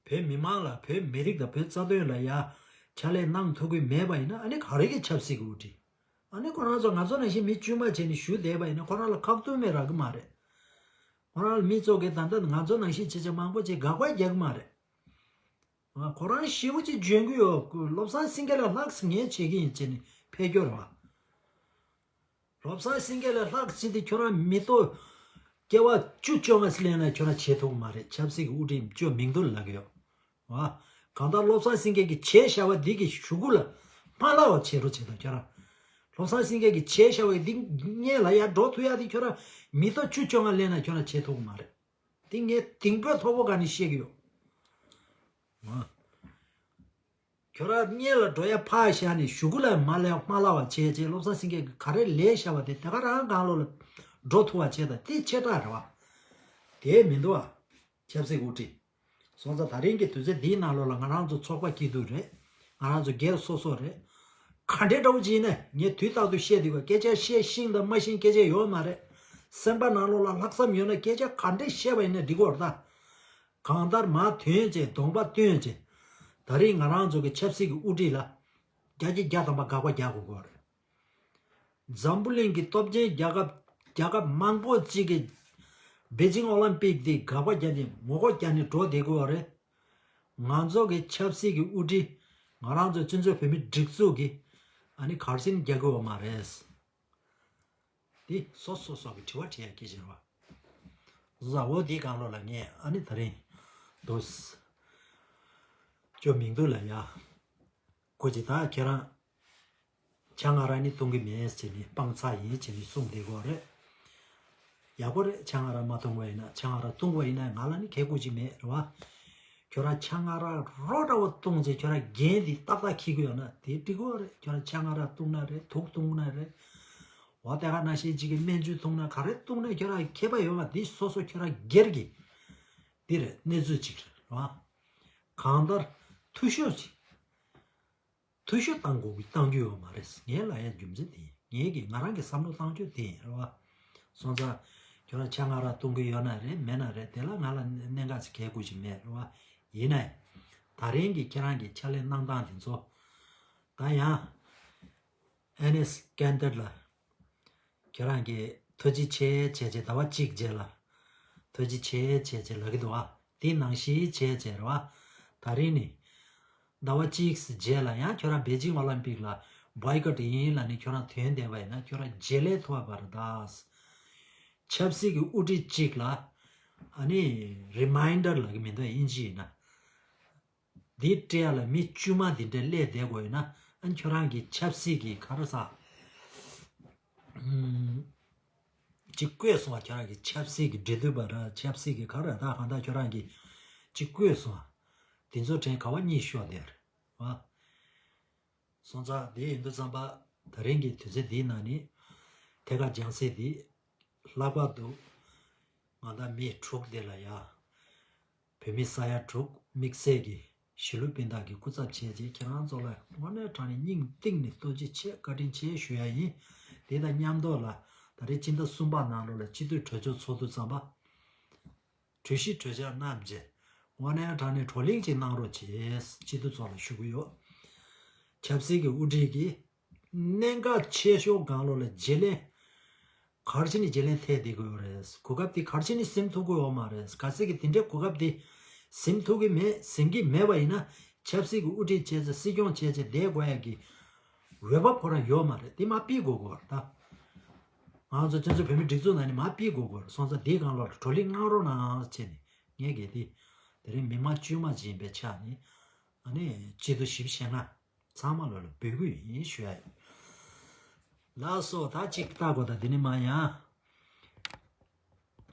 བོད་མི་མང་ལ་བོད་མི་རིགས་དང་བོད་རྩ་དོན་ལ་ཡ་ཕྱག་ལས་གནང་ཐུབ་ཀྱི་མེད་པ་ཡིན་ན་ཨ་ནི་ག་རེ་གི་ཆབ་སྲིད་ཀྱི་དབུ་ཁྲིད། ཨ་ནི་ཁོ་རང་ཚོ་ང་ཚོ་ནང་བཞིན་མི་དཀྱུས་མ་བྱས་ནས་བཞུགས་བསྡད་པ་ཡིན་ན་ཁོ་རང་ལ་ཁག་ཐུག་མེད་རག་གི་མ་རེད། ཁོ་རང་ལ་མི་ཚོ་གིས་ད་ལྟ་ང་ཚོ་ནང་བཞིན་བྱས་བྱས་མང་པོ་ཅིག་དགག་པ་རྒྱག་གི་མ་རེད། ཁོ་རང་ཞེ་པོ་ཅིག་འཇོན་གི་ཡོད། བློ་བཟང་སེང་གེ་ལས་ལྷག་ངས་བྱེད་ཀྱི་ཡིན་བྱས་ནས་ཕེབས་རྒྱུ་རེད་བ། བློ་བཟང་སེང་གེ་ལས་ལྷག་ཅིག་དེ་ཁྱོད་རང་མི་ཐོག་སྐྱེ་བ་བཅུ་བཅོ་ལྔ་ཙམ་ལེན་ན་ཁྱོད་རང་བྱེད་ཐུབ་ཀྱི་མ་རེད། ཆབ་སྲིད་ཀྱི་དབུ་ཁྲིད་བཅོས་མིང་ཐོ་ལ་ལབ་ཀྱི་ཡོད། ཨ། གང་ལྟར་བློ་བཟང་སེང་གེ་གིས་བྱས་བཞག་པ་འདི་གི་གཞུག་གུ་ལ་མ་ལབ་པ་བྱེད་རོགས་བྱེད་དང་ཁྱོད་རང་། བློ་བཟང་སེང་གེ་གིས་བྱས་བཞག་པ་འདི་སྔོན་ལ་ཡར་འགྲོ་ཐུབ་ཡ་དེ་ཁྱོད་རང་མི་ཐོག་བཅུ་བཅོ་ལྔ་ལེན་ན་ཁྱོད་རང་བྱེད་ཐུབ་ཀྱི་མ་རེད། དེ་ངས་དེང་བོད་ཐོག་པོ་ག་ནས་བཤད་ཀྱི་ཡོད། ཨ། ཁྱོད་རང་སྔོན་ལ་འགྲོ་ཡ་ཕར་བཞག་ནས་གཞུག་གུ་ལ་མ་ལབ་མ་ལབ་པ་བྱས་བྱས་བློ་བཟང་སེང་གེ་གིས་ག་རེ་ལས་བཞག་པ་དེ་དེ་ག་རང་གང་ལོག་ལ་འགྲོ་ཐུབ་པ་བྱས་དང་དེ་ཆེ་དྲགས་རེད་བ། དེ་མི་འདུག་བ། ཆབ་སྲིད་དབུ་ཁྲིད། སོང་ཙང་ད་རིང་གི་དུས་ཚོད་འདིའི་ནང་ལོགས་ལ་ང་རང་ཚོ་ཚོགས་པ་སྐྱིད་སྡུག་རེད། ང་རང་ཚོ་སྒེར་སོ་སོ་རེད། ག་འདྲའི་འདྲ་བོ་ཅིག་ཡིན་ན་ངས་དུས་རྟག་ཏུ་བཤད་བསྡད་པ་སྐད་ཆ་བཤད་ཤེས་དང་མ་ཤེས་སྐད་ཆ་ཡོད་མ་རེད། སེམས་པ་ནང་ལོགས་ལ་ལྷག་བསམ་ཡོད་ན་སྐད་ཆ་ག་འདྲས་བཤད་པ་ཡིན་ན་འགྲིག་གི་རེད་ད། གང་ལྟར་མར་ཐོན་བྱས་གདོང་པ་སྟོན་བྱས། ད་རེས་ང་རང་ཚོ་གི་ཆབ་སྲིད་ཀྱི་དབུ་ཁྲིད་ལ་བརྒྱ་ཆ་བརྒྱ་ཐམ་པ་དགག་པ་རྒྱག་དགོས་ཀྱི་རེད། འཛམ་བུ་གླིང་གི་སྟོབས་ཆེན་རྒྱལ་ཁབ་རྒྱལ་ཁབ་མང་པོ་གཅིག་གིས་པེ་ཅིང་ཨོ་ལིམ་པིག་འདི་དགག་པ་རྒྱག་ནས་ངོ་རྒོལ་རྒྱག་ནས་འགྲོ་བསྡད་ཀྱི་ཡོད་རེད། ང་ཚོ་གི་ཆབ་སྲིད་ཀྱི་དབུ་ཁྲིད་ང་རང་ཚོ་བཙན་བྱོལ་བོད་མི་སྒྲིག་འཛུགས་ཀྱི་ཨ་ནི་གར་ཞེན་རྒྱག་གི་ཡོད་མ་རེད། འདི་སོ་སོ་སོ་གི་དྲི་བ་དྲི་ཡ་སྐད་ཆ་རེད་བ། བཟའ་བོ་འདི་གང་ལོག་ལ་ངས་ཨ་ནི་ད་རིང་དུས་ཅོ་མིང་དུ་ལ་ཡ། ཁོ་ཅི་ད་ཁྱེད་རང་ཆང་ང་ར་ནི་བཏུང་གི་མེད་ཟེར་ནས་སྤང་ཚ་ཡིན་ཟེར་ནས་གསུངས་བསྡད་ཀྱི་ཡོད་རེད། ཡག་པོ་རེད། ཆང་ང་ར་མ་བཏུང་བ་ཡིན་ན་ཆང་ང་ར་བཏུང་བ་ཡིན་ན་ང་ལ་ནི་ཁེ་གུ་ཅི་མེད་རེད་བ། ཁྱོད་རང་ཆང་ང་ར་རོ་འདྲ་བོ་བཏུང་ཚེ་ཁྱོད་རང་རྒྱན་འདི་ཏག་ཏག་འཁྱེར་གི་ཡོད་ན་དེ་འགྲིག་གི་ཡོད་རེད། ཁྱོད་རང་ཆང་ང་ར་བཏུང་ན་རེད། དུག་བཏུང་ན་རེད། འོ་དེ་ག་ནང་བཞིན་གཅིག་གི་སྨན་ཆུ་བཏུང་ན་ག་རེ་བཏུང་ན་ཁྱོད་རང་ཁྱད་པར་ཡོད་མ་འདི་སོ་སོ་ཁྱོད་རང་སྒེར་གྱི་འདི་རེད། གནས་ཚུལ་གཅིག་རེད་བ། གང་ལྟར་འཐུས་ཤོར་ཅིག་འཐུས་ཤོར་བཏང་དགོས་ཀྱི་བཏང་རྒྱུ་ཡོད་མ་རེད། ངས་ལབ་ཡ་རྒྱུ་མཚན་དེ་ཡིན། ངས་ཀྱི་ང་རང་གི་བསམ་བློ་བཏང་ཕྱོགས་དེ་ཡིན་རེད་བ། སོང་ཙང་ཁྱོད་རང་ཆང་ང་ར་བཏུང་གི་ཡོད་ན་རེད་མེད་ན་རེད་དེ་ལ་ང་ལ་གནད་འགག་ཅིག་གལ་དགོས་ཀྱི་མེད་རེད་བ། ཡིན་ནའི་ད་རིང་གི་ཁྱེད་རང་གི་ཕྱག་ལས་གནང་སྟངས་དེ་ཚོ་ད་ཡང་ཨེན་ཨེས་སྐན་ཌར་ལ་ཁྱོད་རང་གིས་ཐུགས་རྗེ་ཆེ་བྱས་བྱས་ཟླ་བ་གཅིག་རྗེས་ལ་ཐུགས་རྗེ་ཆེ་བྱས་བྱས་ལབ་ཀྱི་འདུག་ཨ། དེ་ནང་བཞིན་བྱས་བྱས་རེད་བ། ད་རིང་ནི་ཟླ་བ་གཅིག་རྗེས་ལ་ཡང་ཁྱོད་རང་པེ་ཅིང་ཨོ་ལིམ་པིག་ལ་བྷོའི་ཀོཊ་ཡིན་ལབ་ནས་ཁྱོད་རང་ཐོན་བསྡད་པ་ཡིན་ན་ཁྱོད་རང་རྗེས་ལས་ཐུབ་པ་རེད་ད། ཆབ་སྲིད་ཀྱི་དབུ་ཁྲིད་གཅིག་ལ་ཨ་ནི་རི་མའིན་ཌར་ལབ་ཀྱི་མི་འདུག་དབྱིན་ཇི་ཡིན་ན། འདི་སྤྲད་ཡ་ལ་མི་དཀྱུས་མ་འདི་འདྲ་སླེབས་བསྡད་དགོས་ཡོད་ན་ཨ་ཁྱོད་རང་གི་ཆབ་སྲིད་ཀྱི་ག་རེ་ཟ། ཅིག་བཀོད་སོང་བ། ཁྱོད་རང་གི་ཆབ་སྲིད་ཀྱི་འབྲེལ་མཐུད་པ་ར་ཆབ་སྲིད་ཀྱི་ག་རེ་ད་གང་ལྟར་ཁྱོད་རང་གི་ཅིག་བཀོད་སོང་བ། དེ་ཚོ་དྲན་ག་བ་གཉིད་ཤོར་དེར་བ། སོང་ཙང་དེ་ཡིན་དུས་ཙམ་པ་ད་རིང་གི་དུས་ཚོད་འདིའི་ནང་ནས་ཐད་ཀར་སྦྱང་ཚེ་འདི་ལྷག་པར་དུ་ང་དང་མི་དྲུག་དེ་ལ་ཡ་བོད་མི་ས་ཡ་དྲུག་དམིགས་བསལ་གྱི་གཞིས་ལུས་སྤུན་ཟླ་གི་སྐུ་ཚབ་བྱས་རྗེས་ཁྱེད་རང་ཚོ་ལ་དངོས་གནས་དྲང་གནས་སྙིང་གཏིང་ནས་ཐུགས་རྗེ་ཆེ་བཀའ་དྲིན་ཆེ་ཞུ་ཡ་ཡིན། དེ་དང་མཉམ་དུ་ལ་ད་རེས་སྤྱི་ཟླ་གསུམ་པ་ནང་ལོགས་ལ་སྤྱི་འཐུས་གྲོས་ཚོགས་ཚོགས་དུས་ཙམ་པ། གྲོས་གཞི་གྲོས་འཆར་བསྣམས་རྗེས་དངོས་གནས་དྲང་གནས་བགྲོ་གླེང་ཅིག་གནང་རོགས་བྱེད། སྤྱི་འཐུས་ཚོ་ལ་ཞུ་གི་ཡོད། ཆབ་སྲིད་ཀྱི་དབུ་ཁྲིད་ཀྱིས་གནད་འགག་ཆེ་ཤོས་སྒང་ལོགས་ལ་བརྗེ་ལེན་ག་རེ་བྱས་ནས་བརྗེ་ལེན་ཐེབས་བསྡད་ཀྱི་ཡོད་རེད། གོ་སྐབས་དེ་ག་རེ་བྱས་ནས་ཟིན་ཐུབ་ཀྱི་ཡོད་མ་རེད། གལ་སྲིད་ཀྱི་དེ་འདྲའི་གོ་སྐབས་དེ་ཟིན་ཐུབ་ཀྱི་མེད་ཟིན་གྱི་མེད་པ་ཡིན་ན་ཆབ་སྲིད་ཀྱི་དབུ་ཁྲིད་བྱས་ཚེ་སྲིད་སྐྱོང་བྱས་ཚེ་བསྡད་དགོས་ཡ་གི་འོས་བབ་ཁོ་རང་ཡོད་མ་རེད། དེ་མར་ཕུད་དགོས་ཀྱི་ཡོད་རེད་ད། ང་ཚོ་བཙན་བྱོལ་བོད་མིའི་སྒྲིག་འཛུགས་ནང་ནས་མར་ཕུད་དགོས་ཀྱི་ཡོད་རེད། སོང་ཙང་དེའི་སྒང་ལོགས་ལ་བགྲོ་གླེང་གནང་རོགས་གནང་བྱས་ནས་ངས་གལ་ཏེ་དེ་རིང་མི་མང་དཀྱུས་མ་ཅིག་ཡིན་པའི་ཆ་ནས་ཨ་ནི་སྤྱི་འཐུས་བཞི་བཅུ་ཞེ་ལྔ་ཚང་མ་ལོ་ལ་འབོད་སྐུལ་ཡིན་ཞུ་ཡ་ཡིན། ལགས་སོ། ད་ཅིག་ལྟ་དགོས། ད་འདི་ནས་མར་ཡང་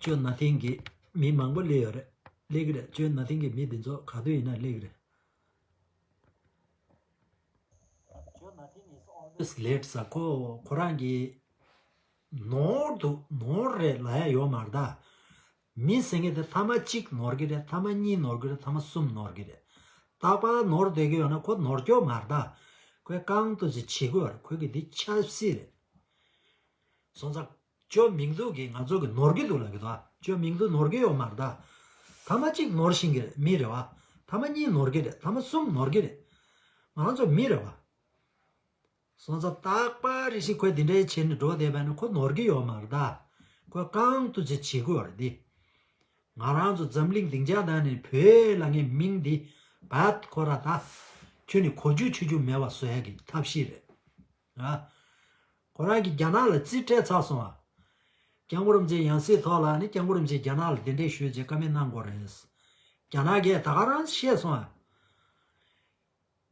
ཅོ་ན་ཐིང་གི་མི་མང་པོ་སླེབས་ཡོད་རེད། སླེབས་ཀྱི་རེད། ཅོ་ན་ཐིང་གི་མི་འདི་ཚོ་ག་དུས་ཡིན་ན་སླེབས་ཀྱི་རེད། Jonathan is always late ཟེར། ཁོ་ཁོ་རང་གི་ནོར་འདུག་ནོར་རེད་ལབ་ཡ་ཡོད་མ་རེད་ད། མི་ཟེར་མཁན་དེ་ཐ་མ་གཅིག་ནོར་གི་རེད། ཐ་མ་གཉིས་ནོར་གི་རེད། ཐ་མ་གསུམ་ནོར་གི་རེད། རྟག་པར་ནོར་བསྡད་ཀྱི་ཡོད་ན་ཁོ་ནོར་སྐྱོ་མ་རེད་ད། ཁོས་རྐང་ཐུག་ཅིག་བྱེད་དགོས་རེད། ཁོས་གི་འདི་ཆབ་སྲིད་རེད། སོང་ཙང་། ཅོ་མིང་འདུག་གི་ང་ཚོ་གི་ནོར་གི་འདུག་ལབ་གི་འདུག་ཅོ་མིང་འདུག་ནོར་གི་ཡོད་མ་རེད་ད། ཐ་མ་གཅིག་ནོར་ཤེས་ཀྱི་རེད། མི་རེད་བ། ཐ་མ་གཉིས་ནོར་གི་རེད། ཐ་མ་གསུམ་ནོར་གི་རེད། ང་རང་ཚོ་མི་རེད་བ། སོང་ཙང་རྟག་པར་རེ་ཞིག་ཁོས་འདི་འདྲའི་བྱས་ནས་འགྲོ་བསྡད་པ་ནི་ཁོ་ནོར་གི་ཡོད་མ་རེད་ད། ཁོས་རྐང་ཐུག་ཅིག་བྱེད་དགོས་རེད་འདི། ང་རང་ཚོ་འཛམ་གླིང་སྡིངས་ཆ་ནང་ནས་བོད་ལབ་མཁན་མིང་འདི་བད་ཁོ་ར་ད་ཁྱོད་ནི་གོ་རྒྱུ་ཆོད་རྒྱུ་མེད་པ་བཟོ་ཡ་གི་ཐབས་ཤེས་རེད། ཨ། ཁོ་རང་གིས་རྒྱ་ནག་ལ་རྩིས་སྤྲད་ཚར་སོང་ཨ། སྐྱབས་མགོན་རིན་པོ་ཆེའི་ཡང་སྲིད་ཐོག་ལ་ནི་སྐྱབས་མགོན་རིན་པོ་ཆེས་རྒྱ་ནག་ལ་གདན་འདྲེན་ཞུས་རྗེས་བཀའ་མོལ་གནང་དགོས་རེད། རྒྱ་ནག་གིས་ད་ག་རང་བཤད་སོང་ཨ།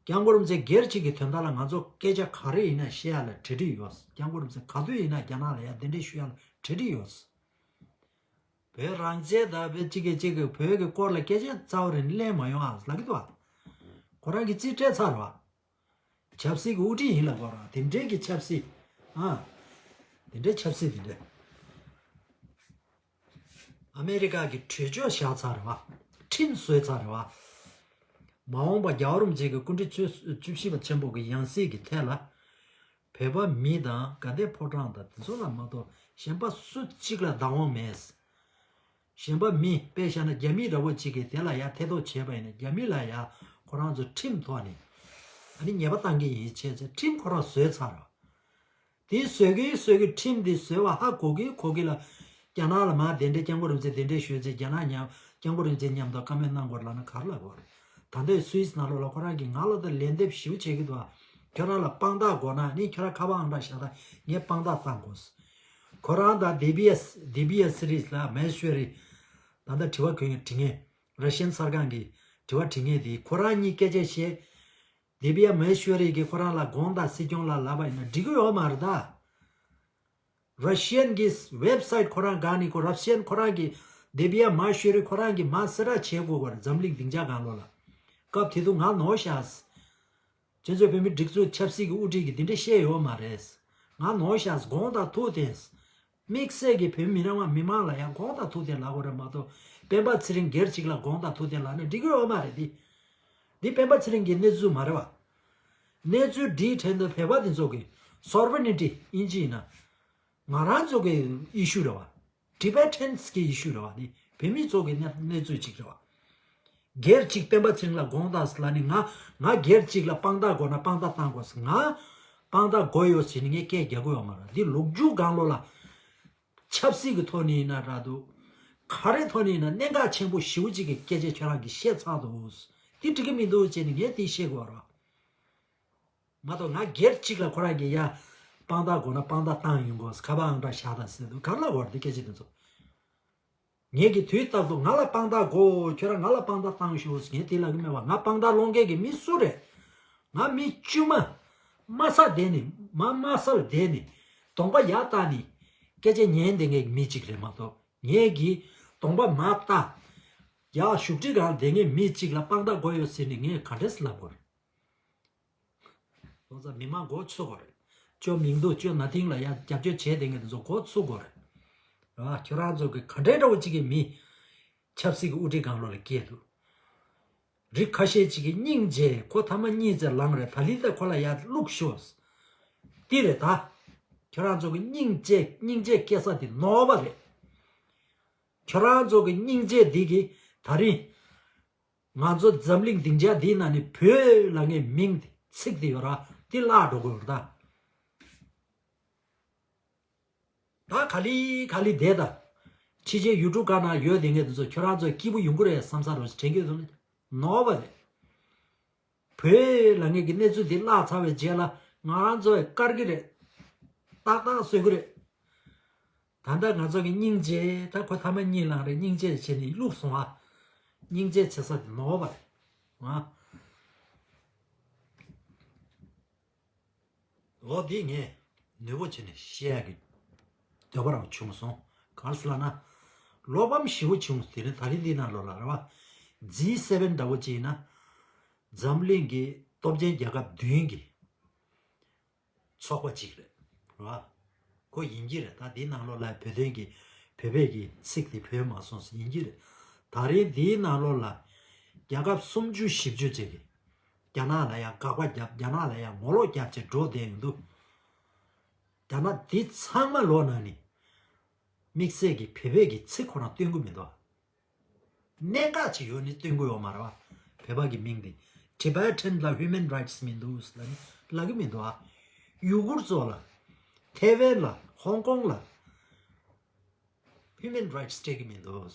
སྐྱབས་མགོན་རིན་པོ་ཆེ་སྒེར་གཅིག་གི་དོན་དག་ལ་ང་ཚོ་སྐད་ཆ་ག་རེ་ཡིན་ན་བཤད་ཡ་ལ་གྲ་སྒྲིག་ཡོད། སྐྱབས་མགོན་རིན་པོ་ཆེ་ག་དུས་ཡིན་ན་རྒྱ་ནག་ལ་ཡ་གདན་འདྲེན་ཞུ་ཡ་ལ་གྲ་སྒྲིག་ཡོད། བོད་རང་བཙན་དང་བོད་གཅིག་གིས་གཅིག་གིས་བོད་ཀྱི་སྐོར་ལ་སྐད་ཆ་རྩ་བ་རེ་གླེང་མ་ཡོང་ཨ་ལབ་ཀྱི་འདུག་ཨ། ཁོ་རང་གིས་རྩིས་སྤྲད་ཚར་བ། ཆབ་སྲིད་ཀྱི་དབུ་ཁྲིད་ཡིན་ལབ་དགོས་ར། དེ་འདྲའི་གི་ཆབ་སྲིད། ཨ། དེ་འདྲའི་ཆབ་སྲིད་དེ་འདྲ། ཨ་མེ་རི་ཀ་གི་གྲོས་ཆོད་བཞག་ཚར་རེད་བ། ཁྲིམས་བཟོས་ཚར་རེད་བ། མ་འོངས་པ་རྒྱལ་བ་རིན་པོ་ཆེ་གི་སྐུ་ཕྲེང་བཅུ་བཅུ་བཞི་པ་ཆེན་པོ་གི་ཡང་སྲིད་ཀྱི་ཐད་ལ། བོད་པ་མི་དང་དགའ་ལྡན་ཕོ་བྲང་དང་དེ་ཚོ་ལ་མ་གཏོགས་གཞན་པ་སུ་གཅིག་ལ་བདག་དབང་མེད། གཞན་པ་མི་དཔེ་བཞག་ན་རྒྱ་མི་འདྲ་བོ་གཅིག་གིས་དེ་ལ་ཡ་ཐེ་གཏོགས་བྱས་པ་ཡིན་ན་རྒྱ་མི་ལ་ཡ་ཁོ་རང་ཚོ་ཁྲིམས་ཐོག་ནས་ཨ་ནི་ཉེས་པ་བཏང་གི་ཡིན་བྱས་ཚེ་ཁྲིམས་ཁོ་རང་བཟོས་ཚར་ར། དེ་བཟོས་ཀྱི་བཟོས་ཀྱི་ཁྲིམས་དེ་བཟོས་པ་ཧ་གོ་གི་གོ་གི་ལ་རྒྱ་ནག་ལ་མར་གདན་འདྲེན་སྐྱབས་མགོན་རིན་པོ་ཆེ་གདན་འདྲེན་ཞུས་ཚེ་རྒྱ་ནག་མཉམ་སྐྱབས་མགོན་རིན་པོ་ཆེ་མཉམ་དུ་བཀའ་མོལ་གནང་དགོས་ལབ་ན་ག་རེ་ལབ་དགོས་རེད། ད་ལྟའི་སུད་སི་ནང་ལོགས་ལ་ཁོ་རང་གིས་ང་ལ་ད་ལན་འདེབས་ཞེ་པོ་བྱེད་ཀྱི་འདུག་ཁྱོད་རང་ལ་དཔང་རྟགས་དགོས་ན་ནི་ཁྱོད་རང་ཁ་པར་ཨང་གྲངས་བཞག་ད་ངས་དཔང་རྟགས་བཏང་དགོས། ཁོ་རང་དང་དེ་བི་ཨེས་དེ་བི་ཨེས་རིས་ལ་མ་ཧེ་ཤི་ཝ་རི་ད་ལྟ་དྲི་བ་གོན་མཁན་དྲི་མཁན་ར་ཤི་ཡན་གསར་ཁང་གི་དྲི་བ་དྲི་མཁན་དེ་ཁོ་རང་གཉིས་སྐད་ཆ་བཤད། དེ་བི་ཨེས་མ་ཧེ་ཤི་ཝ་རི་གིས་ཁོ་རང་ལ་དགོངས་དག་སྲིད་སྐྱོང་ལ་ལབ་པ་ཡིན་ན་འགྲིག་གི་ཡོད་མ་རེད་ད། ར་ཤི་ཡན་གྱི་ཝེབ་སའིཊ་ཁོ་རང་སྒང་ནས་ཁོ་ར་ཤི་ཡན་ཁོ་རང་གིས་དེ་བི་ཨེས་མ་ཧེ་ཤི་ཝ་རི་ཁོ་རང་གིས་མ་གསལ་བསྒྲགས་བྱེད་དགོས་པ་རེད། འཛམ་གླིང་སྡིངས་ཆ་སྒང་ལོགས་ལ། སྐབས་དེ་དུས་ང་ནོར་ཤག་སྤྱི་ཚོགས་བོད་མི་སྒྲིག་འཛུགས་ཆབ་སྲིད་ཀྱི་དབུ་ཁྲིད་ཀྱིས་འདི་འདྲ་བཤད་ཡོད་མ་རེད། ང་ནོར་ཤག་དགོངས་དག་ཐུགས་བདེན། དམིགས་བསལ་གྱི་བོད་མི་རང་དབང་མི་མང་ལ་ཡང་དགོངས་དག་ཐུགས་བདེན་ལབ་དགོས་རེད་མ་གཏོགས་སྤེན་པ་ཚེ་རིང་སྒེར་གཅིག་ལ་དགོངས་དག་ཐུགས་བདེན་ལབ་ན་འགྲིག་གི་ཡོད་མ་རེད་དེ། འདི་སྤེན་པ་ཚེ་རིང་གི་གནས་ཚུལ་མ་རེད་བ། གནས་ཚུལ་འདིའི་ཕྲན་དུ་བོད་པ་འདི་ཚོ་གི་སོ་ཝེ་རེན་ཊི་དབྱིན་ཇི་ཡིན་ན། ང་རང་ཚོ་གི་ཨི་ཤུ་རེད་བ། ཊི་བེ་ཊན་སི་གི་ཨི་ཤུ་རེད་བ། འདི་བོད་མི་ཚོ་གི་གནས་གནས་ཚུལ་ཅིག་རེད་བ། སྒེར་གཅིག་སྤེན་པ་ཚེ་རིང་ལ་དགོངས་དག་ཟེར་ལབ་ནི་ང་ང་སྒེར་གཅིག་ལ་དཔང་རྟགས་དགོས་ན་དཔང་རྟགས་བཏང་དགོས་ཟེར། ང་དཔང་རྟགས་དགོས་ཡོད་ཟེར་ནི་ངས་སྐད་རྒྱག་གི་ཡོད་མ་རེད། འདི་ལོ་རྒྱུས་སྒང་ལོགས་ལ། ཆབ་སྲིད་ཀྱི་ཐོག་ནས་ཡིན་ན་ར་འདུག་ག་རེ་ཐོག་ནས་ཡིན་ན་གནད་འགག་ཆེན་པོ་ཞེ་པོ་ཅིག་གི་སྐད་ཆ་ཁྱོད་རང་གིས་བཤད་ཚར་འདུག་འདི་འགྲིག་གི་མི་འདུག་ཅེས་ནི་ངས་འདི་བཤད་དགོས་ར། མ་གཏོགས་ང་སྒེར་གཅིག་ལ་ཁོ་རང་གིས་ཡ་དཔང་རྟགས་དགོས་ན་དཔང་རྟགས་བཏང་ཡོང་དགོས། ཁ་པར་ཨང་གྲངས་བཞག་དང་ཟེར་འདུག་ག་རེ་ལབ་དགོས་རེད་འདི་སྐད་ཆ་འདི་ཚོ། ངེད་ཀྱིས་དུས་རྟག་ཏུ་ང་ལ་དཔང་རྟགས་དགོས། ཁྱོད་རང་ང་ལ་དཔང་རྟགས་བཏང་ཤོག་ངས་དེ་ལབ་ཀྱི་མེད་པ། ང་དཔང་རྟགས་སློང་མཁན་གྱི་མི་སུ་རེད། ང་མི་དཀྱུས་མ་དམའ་ས་བསྡད་ནས་མ་དམའ་སར་བསྡད་ནས་གདོང་པ་ཡར་བལྟས་ནས་སྐད་ཆ་ཉན་བསྡད་མཁན་གྱི་མི་གཅིག་རེད་མ་གཏོགས་ངེད་ཀྱིས་གདོང་པ་མར་བལྟས། ཡ་བཞུགས་ཁྲི་སྒང་བསྡད་མཁན་མི་གཅིག་ལ་དཔང་རྟགས་དགོས་ཡོད་ཟེར་ནས་ངས་ག་འདྲས་ལབ་དགོས་རེད། ཁོང་ཚོ་མི་མང་མགོ་ཚོས་དགོས་རེད། ཅོ་མིང་འདུག་ཅོ་ན་ཐིང་ལ་ཡ་རྒྱབ་སྐྱོར་བྱས་བསྡད་མཁན་དེ་ཚོ་མགོ་ཚོས་དགོས་རེད། རེད་བ། ཁྱོད་རང་ཚོ་གི་ག་འདྲའི་འདྲ་བོ་གཅིག་གི་མི་ཆབ་སྲིད་ཀྱི་དབུ་ཁྲིད་སྒང་ལོགས་ལ་སྐྱེས་འདུག་རིགས་ཁ་ཤས་གཅིག་གིས་སྙིང་རྗེ་ཁོ་ཐ་མ་གཉིད་ཙེ་ལངས་རེད། ད་ལི་ད་ཁོ་ལ་ཡ་བླུགས་ཤོག་འདི་རེད་ད། ཁྱོད་རང་ཚོ་གི་སྙིང་རྗེ་སྙིང་རྗེ་སྐྱེ་ས་དེ་ནོར་བ་རེད། ཁྱོད་རང་ཚོ་གི་སྙིང་རྗེ་འདི་གིས་ད་རིང་ང་ཚོ་འཛམ་གླིང་སྡིངས་ཆ་འདིའི་ནང་ནས་བོད་ལབ་མཁན་མིང་དེ་ཚིག་དེ་ཡོད་ར་དེ་བརླག་འགྲོ་གི་ཡོད་རེད་ད། ད་ག་ལེ་ག་ལེ་བསྡད་ད། ཕྱི་རྒྱལ་ཡུལ་གྲུ་ཁག་ནང་ཡོད་བསྡད་མཁན་དེ་ཚོ་ཁྱོད་རང་ཚོ་སྐྱིད་པོ་ཡོང་གི་རེད་བསམ་ས་རོ་དྲན་གྱི་འདུག་ནོར་བ་རེད། བོད་ལབ་མཁན་གྱི་གནས་ཚུལ་འདི་བརླག་ཚར་བའི་རྗེས་ལ་ང་རང་ཚོ་ཡང་དཀར་གི་རེད། ཏག་ཏག་བཟོ་གི་རེད། ད་ལྟ་ང་ཚོ་གི་སྙིང་རྗེ་ད་ཁོ་ཐ་མ་གཉིད་ལངས་རེད། སྙིང་རྗེ་བྱས་ནས་བླུགས་སོང་ཨ། སྙིང་རྗེ་བྱེད་ས་དེ་ནོར་བ་རེད། ཨ། ལོ་འདི་ངས་ནུས་པོ་བྱས་ནས་བཤད་ཡག་གི་འདོད་པ་རང་བྱུང་སོང་། གང་ཟེར་ལབ་ན། བློ་ཕམ་ཞེ་པོ་བྱུང་། དེ་རིང་ད་རིང་འདི་ནང་ལོགས་ལ་རེད་བ། ཇི་སེ་ཝེན་འདྲ་བོ་ཅིག་ཡིན་ན། འཛམ་གླིང་གི་སྟོབས་ཆེན་རྒྱལ་ཁབ་བདུན་གྱི་ཚོགས་པ་ཅིག་རེད། རེད་བ། ཁོ་ཡིན་གྱི་རེད། ད་འདི་ནང་ལོགས་ལ་བོད་དོན་གྱི་བོད་པའི་གི་ཚིག་དེ་བོད་མ་སོང་ཡིན་གྱི་རེད། ད་རིང་འདིའི་ནང་ལོགས་ལ་རྒྱལ་ཁབ་སུམ་ཅུ་བཞི་བཅུ་ཅིག་གིས་རྒྱ་ནག་ལ་ཡང་དགག་པ་བརྒྱབ། རྒྱ་ནག་ལ་ཡང་ངོ་ལོག་བརྒྱབ་བྱས་འགྲོ་བསྡད་ཡོང་དུས། རྒྱ་ནག་འདི་ཚང་མ་ལོག་ནང་ནས་དམིགས་བསལ་གྱི་བོད་པའི་གི་ཚིག་ཁོ་རང་སྟོན་གྱི་མི་འདུག་གནད་འགག་ཅིག་ཡོད་ནི་སྟོན་གྱི་ཡོད་མ་རེད་བ། བོད་པ་གི་མིང་དེ་Tibetan་ལ་Human Rights་མི་འདུག་ལབ་ནི་ལབ་གི་མི་འདུག་ཨ། ཡུ་གུར་ཚོ་ལ། ཐེ་ཝན་ལ། ཧོང་ཀོང་ལ་Human Rights་སྤྲད་གི་མི་འདུག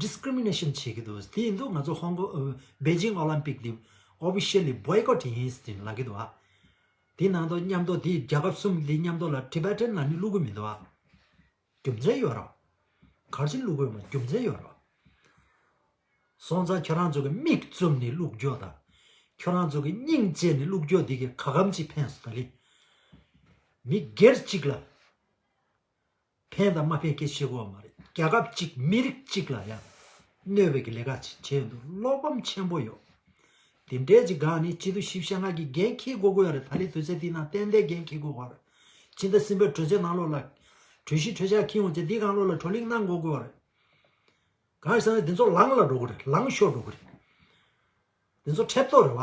Discrimination་བྱེད་ཀྱི་འདུག་དེ་ཡིན་དུས་ང་ཚོ་ཧོང་ཀོང་ཨ་Beijing Olympic་འདི་Officially Boycott་ཡིན་ཟེར་ལབ་ཀྱི་འདུག་ཨ། དེ་ནང་དུ་མཉམ་དུ་དེ་རྒྱལ་ཁབ་གསུམ་དེ་མཉམ་དུ་ལ་Tibetan་ལ་ནི་བླུག་གི་མི་འདུག་ཨ། རྒྱུ་མཚན་ཡོད་རེད། ག་རེ་བྱས་བླུག་དགོས་མ་རྒྱུ་མཚན་ཡོད་རེད། སོང་ཙང་ཁྱོད་རང་ཚོ་གི་མིག་བཙུམ་ནས་བླུག་རྒྱུ་དང་། ཁྱོད་རང་ཚོ་གི་སྙིང་རྗེ་ནས་བླུག་རྒྱུ་འདི་གི་ག་གམ་ཅིག་ཕན་སོང་ད་ལི། མི་སྒེར་གཅིག་ལ་ཕན་དང་མ་ཕན་སྐད་ཆ་བཤད་དགོས་མ་རེད། རྒྱལ་ཁབ་གཅིག་མི་རིགས་གཅིག་ལ་ཡང་གནོད་པའི་གི་ལས་ཀ་ཅིག་བྱས་འདུག་བློ་ཕམ་ཆེན་པོ་ཡོད། དེ་འདྲའི་ཅིག་སྒང་ནས་སྤྱི་ཟླ་བཞི་བཅུ་ཞེ་ལྔ་གི་འགན་འཁྱེར་དགོས་ཀྱི་ཡོད་རེད། ད་ལི་དུས་ཚོད་འདི་ནང་ཏན་ཏན་འགན་འཁྱེར་དགོས་ཀྱི་ཡོད་རེད། ཕྱི་ཟླ་གསུམ་པའི་གྲོས་ཚོགས་ནང་ལོགས་ལ་གྲོས་གཞི་གྲོས་འཆར་འཁྱེར་ཡོང་ཚེ་འདི་སྒང་ལོགས་ལ་བགྲོ་གླེང་གནང་དགོས་ཀྱི་ཡོད་རེད། གང་ཡིན་ཟེར་ན་འདི་ཚོ་ལངས་ལ་འགྲོ་གི་རེད། ལངས་ཤོར་འགྲོ་གི་རེད། འདི་ཚོ་ཁྲེབ་ཏོག་རེད་བ།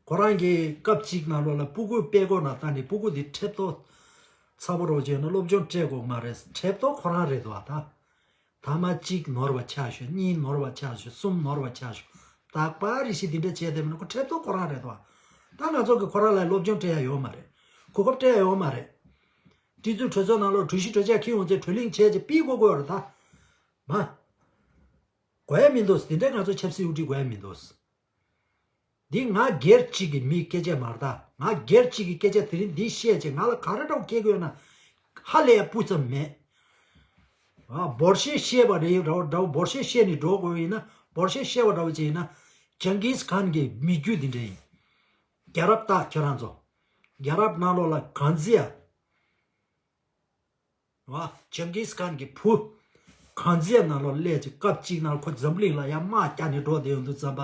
ཁོ་རང་གིས་སྐབས་གཅིག་ནང་ལོགས་ལ་སྤུ་གུ་དཔེ་ཁོ་ན་བལྟས་ནས་སྤུ་གུ་འདི་ཁྲེབ་ཏོག་ཚ་པོ་རོགས་བྱས་ན་སློབ་སྦྱོང་སྤྲད་དགོས་མ་རེད། ཁྲེབ་ཏོག་ཁོ་རང་རེད་བ་ད། ཐ་མ་གཅིག་ནོར་བ་ཆགས་ཤོག་གཉིས་ནོར་བ་ཆགས་ཤོག་གསུམ་ནོར་བ་ཆགས་ཤོག་རྟག་པར་རེ་ཞིག་འདི་འདྲ་བྱས་བསྡད་མིན་ན་ཁོ་ཁྲེབ་ཏོག་ཁོ་རང་རེད་བ། ད་ང་ཚོ་གིས་ཁོ་རང་ལ་སློབ་སྦྱོང་སྤྲད་ཡ་ཡོད་མ་རེད། གོ་སྐབས་སྤྲད་ཡ་ཡོད་མ་རེད། སྤྱི་འཐུས་གྲོས་ཚོགས་ནང་ལོགས་གྲོས་གཞི་གྲོས་འཆར་འཁྱེར་ཡོང་ཚེ་བགྲོ་གླེང་བྱས་རྗེས་ཕུལ་དགོས་ཀྱི་ཡོད་རེད་ད། མ། དགོས་ཡ་མི་འདུག་དེ་འདྲའི་ང་ཚོ་ཆབ་སྲིད་དབུ་ཁྲིད་དགོས་ཡ་མི་འདུག་འདི་ང་སྒེར་གཅིག་གི་མིའི་སྐད་ཆ་མ་རེད་ད། ང་སྒེར་གཅིག་གི་སྐད་ཆ་དེ་རིང་འདི་བཤད་ཅེས་ང་ལ་ག་རེ་འདྲ་བོ་སྐྱེ་དགོས་ན་ཧ་ལས་ཡ་སྤུ་ཙམ་མེད། ཨ་འབོར་ཤེས་ཤེས་པ་རེད་འདྲ་བོ་འདྲ་བོ་འབོར་ཤེས་ཤེས་ནས་འགྲོ་དགོས་ཡིན་ན་འབོར་ཤེས་ཤེས་པ་འདྲ་བོ་ཅིག་ཡིན་ན་ཇང་གིས་ཁཱན་གྱི་མི་རྒྱུད་འདི་འདྲ་ཡིན། རྒྱལ་རབས་ལྟ་ཁྱོད་རང་ཚོ། རྒྱལ་རབས་ནང་ལོགས་ལ་གྷན་ཛི་ཡ། བ། ཇང་གིས་ཁཱན་གྱི་བུ། གྷན་ཛི་ཡ་ནང་ལོགས་སླེབས་ཀྱི་སྐབས་གཅིག་ནང་ཁོ་འཛམ་གླིང་ལ་ཡང་དམག་རྒྱག་ནས་འགྲོ་བསྡད་ཡོང་དུས་ཙམ་པ།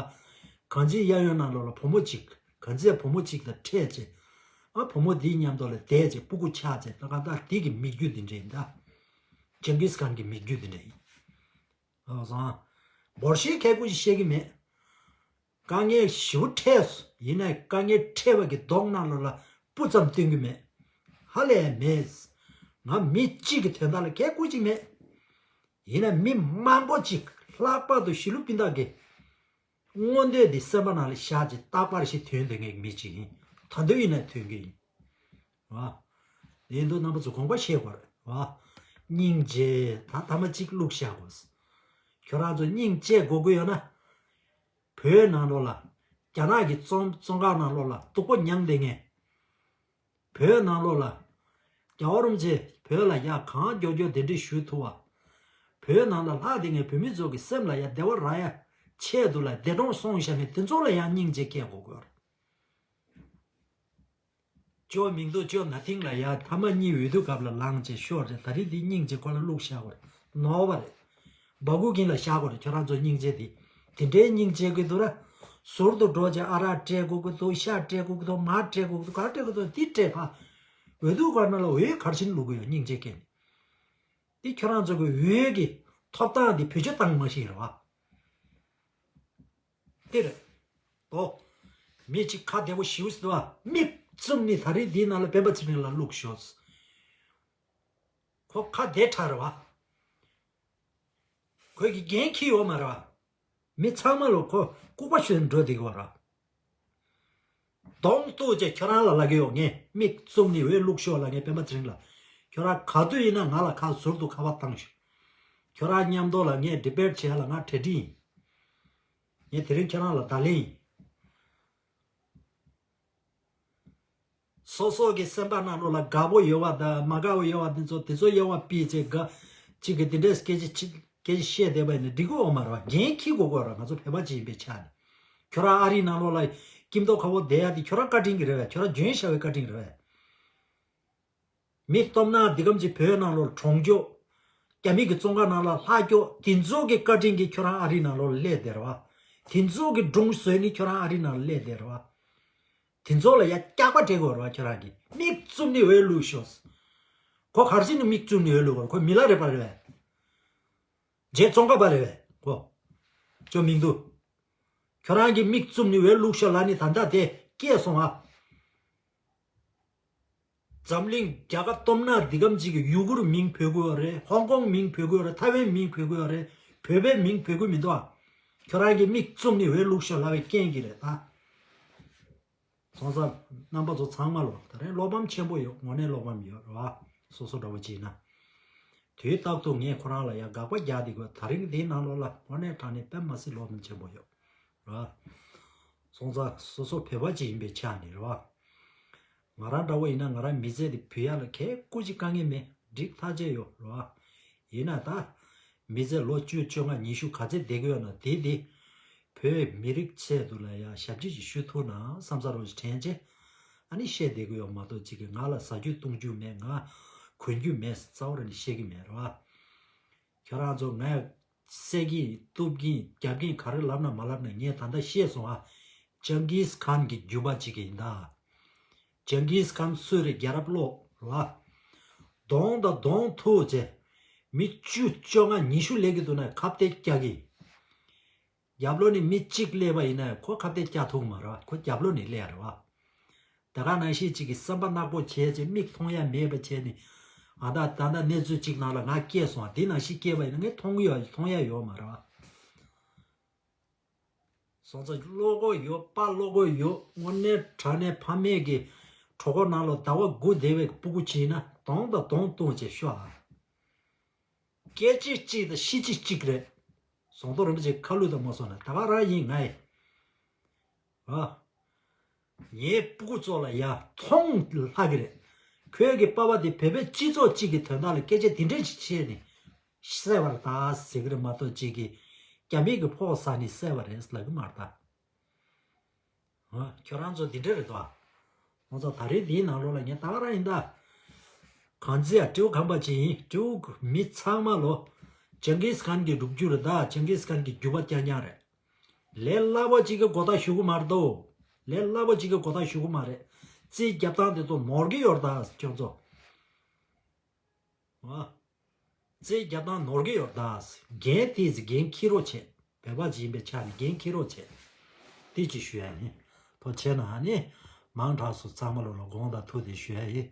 གྷན་ཛི་གཡས་གཡོན་ནང་ལོགས་ལ་བུ་མོ་གཅིག་གྷན་ཛི་ཡ་བུ་མོ་གཅིག་དང་འཕྲད་བྱས། ཨ་བུ་མོ་འདིའི་མཉམ་དུ་ལ་བསྡད་བྱས་སྤུ་གུ་ཆགས་བྱས་ད་གང་ལྟར་འདི་གི་མི་རྒྱུད་འདི་འདྲ་ཡིན་ད། ཇང་གིས་ཁཱན་གྱི་མི་རྒྱུད་འདི་འདྲ་ཡིན། ཨ་སང་། འབོར་ཤེས་ཁལ་ཀུ་ཞིག་བཤད་ཀྱི་མེད། དཀའ་ངལ་ཞེ་པོ་འཕྲད་སོང་། ཡིན་ནའི་དཀའ་ངལ་འཕྲད་པ་གི་གདོང་ནང་ལོགས་ལ་སྤུ་ཙམ་སྟོན་གྱི་མེད། ཧ་ལས་མེད། ང་མི་གཅིག་གི་དོན་དག་ལ་ཁལ་ཀུ་ཅིག་མེད། ཡིན་ནའི་མི་མང་པོ་ཅིག་ལྷག་པར་དུ་ཞི་ལུ་སྤུན་ཟླ་གི་མངོན་འདོད་འདི་སེམས་པ་ནང་ལ་བཞག་ཅིག་རྟག་པར་ཞིག་དོན་དེ་ངའི་མི་གཅིག་ཡིན། ད་འདོད་ཡིན་ནའི་དོན་གྱི་ཡིན། བ། ཡིན་དུས་རྣམ་པ་ཚོ་དགོངས་པ་བཞེས་དགོས་རེད་བ། སྙིང་རྗེ་ད་ཐ་མ་གཅིག་བླུགས་བཞག་དགོས། ཁྱོད་རང་ཚོ་སྙིང་རྗེ་དགོས་ཀྱི་ཡོད་ན། བོད་ནང་ལོགས་ལ། རྒྱ་ནག་གི་བཙོན་བཙོན་ཁང་ནང་ལོགས་ལ་སྡུག་པོ་མྱངས་བསྡད་མཁན། བོད་ནང་ལོགས་ལ། རྒྱལ་བ་རིན་པོ་ཆེ་བོད་ལ་ཡ་གང་མགྱོགས་མགྱོགས་གདན་འདྲེན་ཞུ་ཐུབ་པ། བོད་ནང་ལ་ལྷག་བསྡད་མཁན་བོད་མི་ཚོ་གི་སེམས་ལ་ཡ་བདེ་བ་རག་ཡ། ཆེད་དུ་ལ་འདས་གྲོངས་སོང་བཞག་མཁན་དེ་ཚོ་ལ་ཡང་སྙིང་རྗེ་སྐྱེ་དགོས་ཀྱི་ཡོད་རེད། ཅོ་མིང་དུ་ཅོ་ན་ཐིང་ལ་ཡ་ཐ་མ་གཉིད་འོས་བསྡུ་སྐབས་ལ་ལངས་བྱས་ཤོར་རེད། ད་རེས་འདི་སྙིང་རྗེ་ཁོ་ལ་བླུགས་བཞག་པ་རེད། ནོར་བ་རེད། སྦ་ཁུག་གིན་ལ་བཞག་དགོས་རེད། ཁྱོད་རང་ཚོ་སྙིང་རྗེ་དེ། དེ་འདྲའི་སྙིང་རྗེ་གི་འདུག་ར། ཟུར་དུ་འགྲོ་བྱས་ཨ་རག་སྤྲད་དགོས་ཀྱི་འདུག་ཤ་སྤྲད་དགོས་ཀྱི་འདུག་མར་སྤྲད་དགོས་ཀྱི་འདུག་ག་སྤྲད་དགོས་འདུག་འདི་སྤྲད་ཕ། འོས་བསྡུ་སྒང་ནང་ལ་འོས་ག་རེ་བྱས་ནས་བླུག་གི་ཡོད། སྙིང་རྗེ་སྐྱེས་ནས། འདི་ཁྱོད་རང་ཚོ་གི་འོས་ཀྱི་ཐོབ་ཐང་འདི་བེད་སྤྱོད་བཏང་མ་ཤེས་རེད་བ། དེ་རེད། ཨོ། མི་གཅིག་ཁ་བདེ་པོ་ཞེ་པོ་ཟེར་བ། མིག་བཙུམ་ནས་ད་རེས་འདིའི་ནང་ལ་སྤེན་པ་ཚེ་རིང་ལ་བླུགས་ཤོག་ཁོ་ཁ་བདེ་དྲགས་རེད་བ། ཁོས་ཀྱི་འགན་འཁྱེར་ཡོད་མ་རེད་བ། མི་ཚང་མ་ལ་ཁོ་ལྐུགས་པ་ཤོད་འགྲོ་བསྡད་ཀྱི་བ་རེད། གདོང་གཏུགས་བྱས་ཁྱོད་རང་ལ་ལབ་ཀྱི་ཡོད། ངས་མིག་བཙུམ་ནས་འོས་བླུགས་ཤོག་ལབ། ངས་སྤེན་པ་ཚེ་རིང་ལ། ཁྱོད་རང་ག་དུས་ཡིན་ན་ང་ལ་ཁ་ཟུར་དུ་ཁ་པར་བཏང་ཤོག་ཁྱོད་རང་མཉམ་དུ་ལ་ངས་ཌི་བེཊ་བྱེད་ཡ་ལ་ང་གྲ་སྒྲིག་ཡིན། ངས་དེ་རིང་ཁྱེད་རང་ལ་བརྡ་ལན་ཡིན། སོ་སོ་གི་སེམས་པ་ནང་ལོགས་ལ་དགའ་པོ་ཡོད་པ་དང་མ་དགའ་པོ་ཡོད་པ་དེ་ཚོ་དེ་ཚོ་དབྱེ་བ་ཕྱེ་བྱས་དགའ་གཅིག་གི་དེ་འདྲས་སྐད་ཆ་གཅིག་སྐད་ཆ་བཤད་བསྡད་པ་ཡིན་ན་འགྲིག་གི་ཡོད་མ་རེད་བ། འགན་འཁྱེར་དགོས་ཀྱི་ཡོད་རེད། ང་ཚོ་བོད་པ་ཅིག་ཡིན་པའི་ཆ་ནས། ཁྱོད་རང་ཨ་རིའི་ནང་ལོགས་ལ་སྐྱིད་མདོག་ཁ་པོ་བསྡད་ཡ་དེ་ཁྱོད་རང་བཀའ་དྲིན་གྱི་རེད་བས། ཁྱོད་རང་འཇོན་ཤ་བའི་བཀའ་དྲིན་རེད་བས། མི་སྟོབས་ན་འདི་གམ་གྱི་བོད་ནང་ལོགས་གྲོང་ཆོག་རྒྱ་མི་གི་བཙོན་ཁང་ནང་ལ་ལྷག་སྐྱོ་དེ་ཚོ་གི་བཀའ་དྲིན་གྱིས་ཁྱོད་རང་ཨ་རིའི་ནང་ལོགས་སླེབས་བསྡད་རེད་བ། དེ་ཚོ་གི་སྒྲུང་བཟོས་ནས་ཁྱོད་རང་ཨ་རིའི་ནང་སླེབས་བསྡད་རེད་བ། དེ་ཚོ་ལ་ཡ་སྐྱག་པ་སྤྲད་དགོས་རེད་བ། ཁྱོད་རང་གིས་མིག་བཙུམ་ནས་འོས་བླུགས་ཤོག་ཁོ་ག་རེ་བྱས་ནས་མིག་བཙུམ་ནས་འོས་བླུགས་དགོས་རེད། ཁོ་མི་ལ་རས་པ་རེད་བས། རྗེ་ཙོང་ཁ་པ་རེད་བས་ཁོ། ཅོ་མིང་དུ། ཁྱོད་རང་གིས་མིག་བཙུམ་ནས་འོས་བླུགས་ཤོག་ལབ་ནས་ད་ལྟ་དེ་སྐྱེས་སོང་ཨ། འཛམ་གླིང་རྒྱལ་ཁབ་སྟོབས་ན་འདི་གམ་གཅིག་གི་ཡུ་གུར་མིང་བོས་ཀྱི་ཡོད་རེད། ཧོང་ཀོང་མིང་བོས་ཀྱི་ཡོད་རེད། ཐའེ་ཝན་མིང་བོས་ཀྱི་ཡོད་རེད། བོད་པའི་མིང་བོས་ཀྱི་མི་འདུག་ཨ། ཁྱོད་རང་གིས་མིག་བཙུམ་ནས་འོས་བླུགས་ཤོག་ལབ་པའི་རྐྱེན་གྱིས་རེད་ད། སོང་ཙང་རྣམ་པ་ཚོ་ཚང་མ་ལོ་ད་རེས་བློ་ཕམ་ཆེན་པོ་ཡོད། དངོས་གནས་བློ་ཕམ་ཡོད་རེད་བ། སོ་སོ་འདྲ་བོ་ཅིག་ཡིན་ན། དུས་རྟག་ཏུ་ངས་ཁོ་རང་ལ་ཡ་དགག་པ་རྒྱག་བསྡད་དགོས། ད་རིང་འདིའི་ནང་ལོགས་ལ་དངོས་གནས་དྲང་གནས་དཔེ་མ་སྲིད་བློ་ཕམ་ཆེན་པོ་ཡོད་རེད་བ། སོང་ཙང་སོ་སོ་བོད་པ་ཅིག་ཡིན་པའི་ཆ་ནས་རེད་བ། ང་རང་འདྲ་བོ་ཡིན་ན་ང་རང་མི་ཚེ་འདི་བུད་ཡ་ལ་གས་སྐུ་ཅིག་དཀའ་ངལ་མེད། འགྲིག་ཐག་ཆོད་ཡོད་རེད་བ། ཡིན་ན་ད། མི་ཚེ་ལོ་བཅུ་བཅོ་ལྔ་ཉི་ཤུ་ག་ཚད་བསྡད་ཀྱི་ཡོད་ན་དེ་དེ། བོད་མི་རིགས་ཆེད་དུ་ལ་ཡ་ཞབས་ཕྱི་ཅིག་ཞུ་ཐུབ་ན་བསམ་ས་རོགས་ཞིག་དྲན་ཆེ། ཨ་ནི་བཤད་བསྡད་ཀྱི་ཡོད་མ་གཏོགས་ཅིག་གིས་ང་ལ་ཟ་རྒྱུ་བཏུང་རྒྱུ་མེད། ང་གོན་རྒྱུ་མེད། རྩ་བ་རང་ནས་བཤད་ཀྱི་མེད་རེད་བ། ཁྱོད་རང་ཚོ་ང་བསད་ཀྱིན་གཏུབ་ཀྱིན་རྒྱབ་ཀྱིན་ག་རེ་ལབ་ན་མ་ལབ་ན་ངས་ད་ལྟ་ཤེས་སོང་ཨ། ཅང་གིས་ཁཱན་གྱི་རྒྱུད་པ་ཅིག་གི་ཡིན་ད། ཅང་གིས་ཁཱན་སུ་རེད། རྒྱལ་རབས་ཀློག་ར། གདོང་དང་གདོང་ཐུག་བྱས། མི་བཅུ་བཅོ་ལྔ་ཉི་ཤུ་སླེབས་ཀྱི་འདུག་ན་ཁ་གཏད་བཀྱག་གི། རྒྱབ་ལོགས་ནས་མི་གཅིག་སླེབས་པ་ཡིན་ན་ཁོ་ཁ་གཏད་བཀྱག་ཐུབ་མ་རེད་བ། ཁོ་རྒྱབ་ལོགས་ནས་སླེབས་རེད་བ། ད་ག་ནང་བཞིན་གཅིག་གིས་བསམ་པ་ནག་པོ་བྱས་བྱས་མིག་མཐོང་ཡ་མེད་པ་བྱས་ནས། ཨ་ད་ད་ལྟ་གནས་ཚུལ་གཅིག་ནང་ལ་ང་སྐྱེས་སོང་། འདི་ནང་བཞིན་སྐྱེས་པ་ཡིན་ན་ངས་མཐོང་གི་ཡོད་མཐོང་ཡ་ཡོད་མ་རེད་བ། སོང་ཙང་བློ་ཁོག་ཡོད་པ་བློ་ཁོག་ཡོད། དངོས་གནས་དྲང་གནས་ཕ་མེས་ཀྱི་གྲོད་ཁོག་ནང་ལ་ཟླ་བ་དགུ་བསྡད་པའི་སྤུ་གུ་ཅིག་ཡིན་ན་གདོང་དང་གདོང་བསྟུན་བྱས་ཤོག་ཨ། སྐད་ཅིག་གཅིག་དང་ཤི་གཅིག་གཅིག་རེད། ཟོང་དོ་རིན་པོ་ཆེ་ཁ་ལུད་དང་མ་སོང་ན་ད་ག་རང་ཡིན་ང་ཡི། ཨ། ངའི་སྤུ་གུ་ཚོ་ལ་ཡ་མཐོང་ལྷག་གི་རེད། ཁོས་ཀྱི་པ་ཕ་དེ་བོད་པའི་སྤྱི་ཚོགས་གཅིག་གི་དོན་དག་ལ་སྐད་ཆ་དེ་འདྲས་ཅིག་བཤད་ནས་བསད་པར་ད་ཟེར་གི་རེད་མ་གཏོགས་གཅིག་གིས་རྒྱ་མི་གི་ཕོགས་ཟ་ནས་བསད་པ་རེད་ལབ་གི་མ་རེད་ད། ཨ། ཁྱོད་རང་ཚོ་འདི་འདྲས་རེད་དོ། ང་ཚོ་ད་རེས་འདིའི་ནང་ལོགས་ལ་ངས་ད་ག་རང་ཡིན་ད། གང་ཚེ་ཡ་སྤྲེའུ་ཁམས་པ་ཅིག་ཡིན། སྤྲེའུ་མི་ཚང་མ་ལོ། ཅང་གིས་ཁཱན་གྱི་སྒྲུབ་རྒྱུ་རེད་ད། ཅང་གིས་ཁཱན་གྱི་རྒྱུད་པ་རྐྱང་རྐྱང་རེད། ལས་སླ་པོ་ཅིག་གི་གོ་བརྡ་ཞུ་གི་མ་རེད་དོ། ལས་སླ་པོ་ཅིག་གི་གོ་བརྡ་ཞུ་གི་མ་རེད། རྩིས་རྒྱབ་སྟངས་དེ་ཚོ་ནོར་གི་ཡོད་རེད་ད་ཁྱོད་ཚོ། ཨ། རྩིས་རྒྱབ་སྟངས་ནོར་གི་ཡོད་རེད་ད། འགན་དེ་ཚོ་འགན་འཁྱེར་རོགས་བྱེད། བོད་པ་ཅིག་ཡིན་པའི་ཆ་ནས་འགན་འཁྱེར་རོགས་བྱེད། དེ་ཅིག་ཞུ་ཡ་ཡིན། ཐུགས་རྗེ་ཆེ་ན་ཨ་ནི། མང་དྲགས་སོང་ཚང་མ་ལོ་ལ་དགོངས་དག་ཐུགས་དེ་ཞུ་ཡ་ཡིན།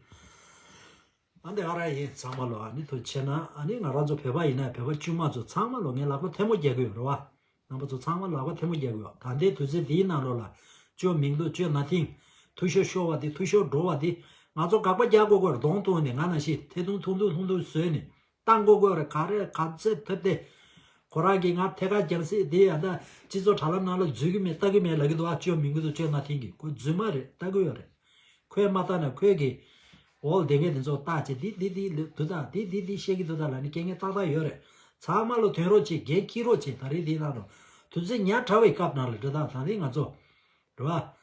ཨ་འདི་ཨ་ར་ཡིན་ཚང་མ་ལོ་ཨ་ནི་ཐུགས་རྗེ་ཆེ་ན་ཨ་ནི་ང་རང་ཚོ་བོད་པ་ཡིན་ན་བོད་པ་དཀྱུས་མ་ཚོ་ཚང་མ་ལོ་ངས་ལག་པ་ཐལ་མོ་རྒྱག་གི་ཡོད་རེད་བ། རྣམ་པ་ཚོ་ཚང་མ་ལག་པ་ཐལ་མོ་རྒྱག་གི་ཡོད། ད་ལྟའི་དུས་ཚོད་འདིའི་ནང་ལོགས་ལ་ཅོ་མིང་དུ་ཅོ་ན་ཐིང་། འཐུས་ཤོར་ཤོར་བ་དེ་འཐུས་ཤོར་འགྲོ་བ་དེ་ང་ཚོ་དགག་པ་རྒྱག་དགོས་དགོས་རེད། གདོང་བསྟུན་ནས་ང་ནང་བཞིན་ཐེ་ཐུང་ཐུང་ཐུང་ཐུང་ཐུང་བཟོས་ནས་བཏང་དགོས་དགོས་རེད། ག་རེ་ག་ཚད་ཐེབས་ཏེ་ཁོ་རང་གིས་ང་ཐད་ཀར་རྒྱང་སྲིང་དེ་ཡ་ད་སྤྱི་ཚོགས་དྲ་ལམ་ནང་ལ་འཛུལ་གི་མེད་ལྟ་གི་མེད་ལབ་གི་འདུག་ཨ་ཅོ་མིང་དུ་ཅོ་ན་ཐིང་གིས་ཁོ་རྫུན་མ་རེད་ལྟ་གི་ཡོད་རེད། ཁོས་མ་བལྟས་ན་ཁོས་ཀྱི་འོག་ལ་བསྡད་མཁན་དེ་ཚོ་བལྟས་བྱས་འདི་འདི་འདི་ལབ་འདུག་ད་འདི་འདི་འདི་བཤད་ཀྱི་འདུག་ད་ལབ་ནས་སྐད་ངན་ཏག་ཏག་ཡོད་རེད། ཚང་མ་ལོ་ཐོན་རོགས་བྱེད། འགན་འཁྱེར་རོགས་བྱེད། ད་རེས་འདི་ནང་དུ་དུས་ཚོད་ཉག་ཕྲ་བའི་སྐབས་ནང་ལ་འདྲ་ད་ད་རེས་ང་ཚོ་རེད་བ།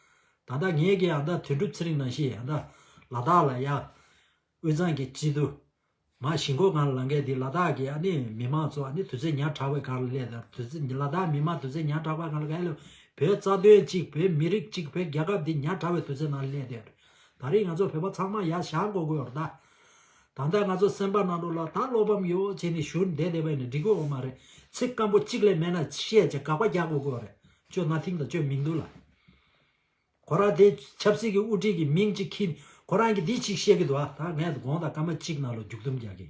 ད་ལྟ་ངས་ཀྱི་ཨ་ད་དོན་གྲུབ་ཚེ་རིང་ནང་བཞིན་ཨ་ད་ལ་དྭགས་ལ་ཡ་དབུས་གཙང་གི་སྤྱི་འཐུས་ མ་ཞི་འགོ་སྒང་ལ་ལངས་མཁན་དེ་ལ་དྭགས་ཀྱི་ཨ་ནི་མི་མང་ཚོ་ཨ་ནི་དུས་ཚོད་ཉག་ཕྲ་བའི་སྒང་ལ་སླེབས་དང་། དུས་ཚོད་ལ་དྭགས་མི་མང་དུས་ཚོད་ཉག་ཕྲ་བའི་སྒང་ལ་ག་ལ་བོད་རྩ་དོན་གཅིག་བོད་མི་རིགས་གཅིག་བོད་རྒྱལ་ཁབ་འདི་ཉག་ཕྲ་བའི་དུས་ཚོད་ནང་སླེབས་བསྡད་ཡོད་རེད། ད་རེས་ང་ཚོ་བོད་པ་ཚང་མ་ཡར་བཞེངས་དགོས་ཀྱི་ཡོད་རེད་ད། ད་ལྟ་ང་ཚོ་སེམས་པ་ནང་ལོགས་ལ་ད་བློ་ཕམ་ཡོད་བྱས་ནས་བཞུར་བསྡད་བསྡད་པ་ཡིན་ན་འགྲིག་གི་ཡོད་མ་རེད། ཚིག་སྐམ་པོ་གཅིག་ལས་མེད་ན་བཤད་བྱས་དགག་པ་རྒྱག་དགོས་ཀྱི་ཡོད་རེད། ཅོ་ན་ཐིང་དང་ཅོ་མིང་འདུག་ལ། ཁོ་རང་དེ་ཆབ་སྲིད་ཀྱི་དབུ་ཁྲིད་ཀྱི་མིང་གཅིག་འཁྱེར། ཁོ་རང་གིས་འདི་གཅིག་བཤད་ཀྱི་འདུག་ཨ། ད་ངས་དགོངས་དག་སྐར་མ་གཅིག་ནང་ལ་མཇུག་སྡོམ་རྒྱག་གི།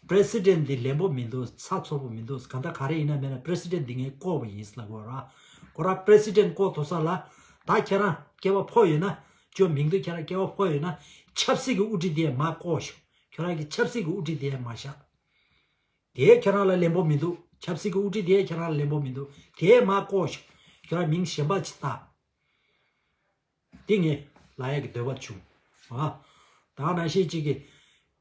པྲེ་སི་ཌེན་འདི་ལན་པོ་མི་འདུག་ཚ་ཚོ་པོ་མི་འདུག་གང་ལྟར་ག་རེ་ཡིན་ན་མེད་ན་པྲེ་སི་ཌེན་འདི་ངས་བསྐོས་པ་ཡིན་ལབ་དགོས་ར། ཁོ་རང་པྲེ་སི་ཌེན་བསྐོས་ཐུབ་ས་ལ། ད་ཁྱེད་རང་སྐལ་བ་ཕོག་ཡོད་ན། ཅོ་མིང་འདུག་ཁྱེད་རང་སྐལ་བ་ཕོག་ཡོད་ན། ཆབ་སྲིད་ཀྱི་དབུ་ཁྲིད་དེ་མར་བསྐོས་ཤོག་ཁྱོད་རང་གི་ཆབ་སྲིད་ཀྱི་དབུ་ཁྲིད་དེ་མར་བཞག་དེ་ཁྱོད་རང་ལ་ལན་པོ་མི་འདུག་ཆབ་སྲིད་ཀྱི་དབུ་ཁྲིད་དེ་ཁྱོད་རང་ལ་ལན་པོ་མི་འདུག་དེ་མར་བསྐོས་ཤོག་ཁྱོད་རང་མིང་གཞན་པ་ཅིག་བཏགས། དེ་ངས་ལབ་ཡག་གི་འདོད་པ་བྱུང་། ཨ། ད་ནང་བཞིན་གཅིག་གི་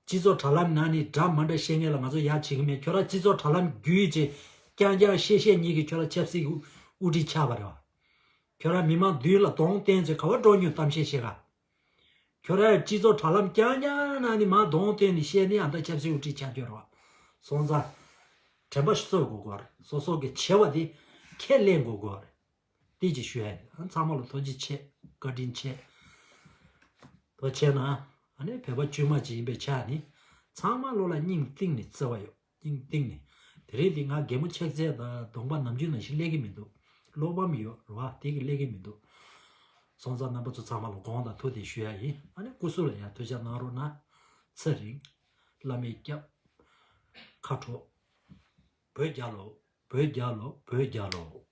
སྤྱི་ཚོགས་དྲ་ལམ་ནང་ནས་འདྲ་མ་འདྲ་བཤད་མཁན་ལ་ང་ཚོ་ཡག་བྱེད་ཀྱི་མེད། ཁྱོད་རང་སྤྱི་ཚོགས་དྲ་ལམ་བརྒྱུད་བྱས་རྐྱང་རྐྱང་བཤད་བཤད་ཉིད་ཀྱིས་ཁྱོད་རང་ཆབ་སྲིད་ཀྱི་དབུ་ཁྲིད་ཆགས་པ་རེད་བ། ཁྱོད་རང་མི་མང་མདུན་ལ་གདོང་བསྟན་བྱས་ག་བ་འགྲོ་མྱོང་གཏམ་བཤད་བཤད་ག་ཁྱོད་རང་སྤྱི་ཚོགས་དྲ་ལམ་རྐྱང་རྐྱང་ནང་ནས་མར་གདོང་བསྟན་ནས་བཤད་ནས་ཨ་མདའ་ཆབ་སྲིད་དབུ་ཁྲིད་ཆགས་རྒྱུ་རེད་བ། སོང་ཙང་། དྲན་པ་གསོ་དགོས་ཀྱི་རེད། སོ་སོ་གི་བྱས་པ་དེ་ཁས་ལེན་དགོས་ཀྱི་རེད། དེ་ཅིག་ཞུ་ཡ་ཡིན། ཨ་ཚང་མ་ལ་ཐུགས་རྗེ་ཆེ། བཀའ་དྲིན་ཆེ། ཐུགས་རྗེ་ཆེ་གནང་། ཨ་ནི་བོད་པ་དཀྱུས་མ་ཅིག་ཡིན་པའི་ཆ་ནས་ཚང་མ་ལོ་ལ་སྙིང་གཏིང་ནས་བརྩེ་བ་ཡོད། སྙིང་གཏིང་ནས། དེ་རིང་འདི་ང་གད་མོ་ཆག་ཚད་དང་གདོང་པ་ནམ་རྒྱུན་ནང་བཞིན་སླེབས་ཀྱི་མི་འདུག་བློ་ཕམ་ཡོད་རེད་བ། དེ་གི་སླེབས་ཀྱི་མི་འདུག་སོང་ཙང་རྣམ་པ་ཚོ་ཚང་མ་ལ་དགོངས་དག་ཐུགས་དེ་ཞུ་ཡ་ཡིན། ཨ་ནི་སྐུ་གཟུགས་ལ་ཡང་ཐུགས་ཅག་གནང་རོགས་གནང་། ཚེ་རིང་། བླ་མའི་སྐྱབས། ཁ་དྲོ། བོད་རྒྱལ་ལོ། བོད་རྒྱལ་ལོ། བོད་རྒྱལ་ལོ།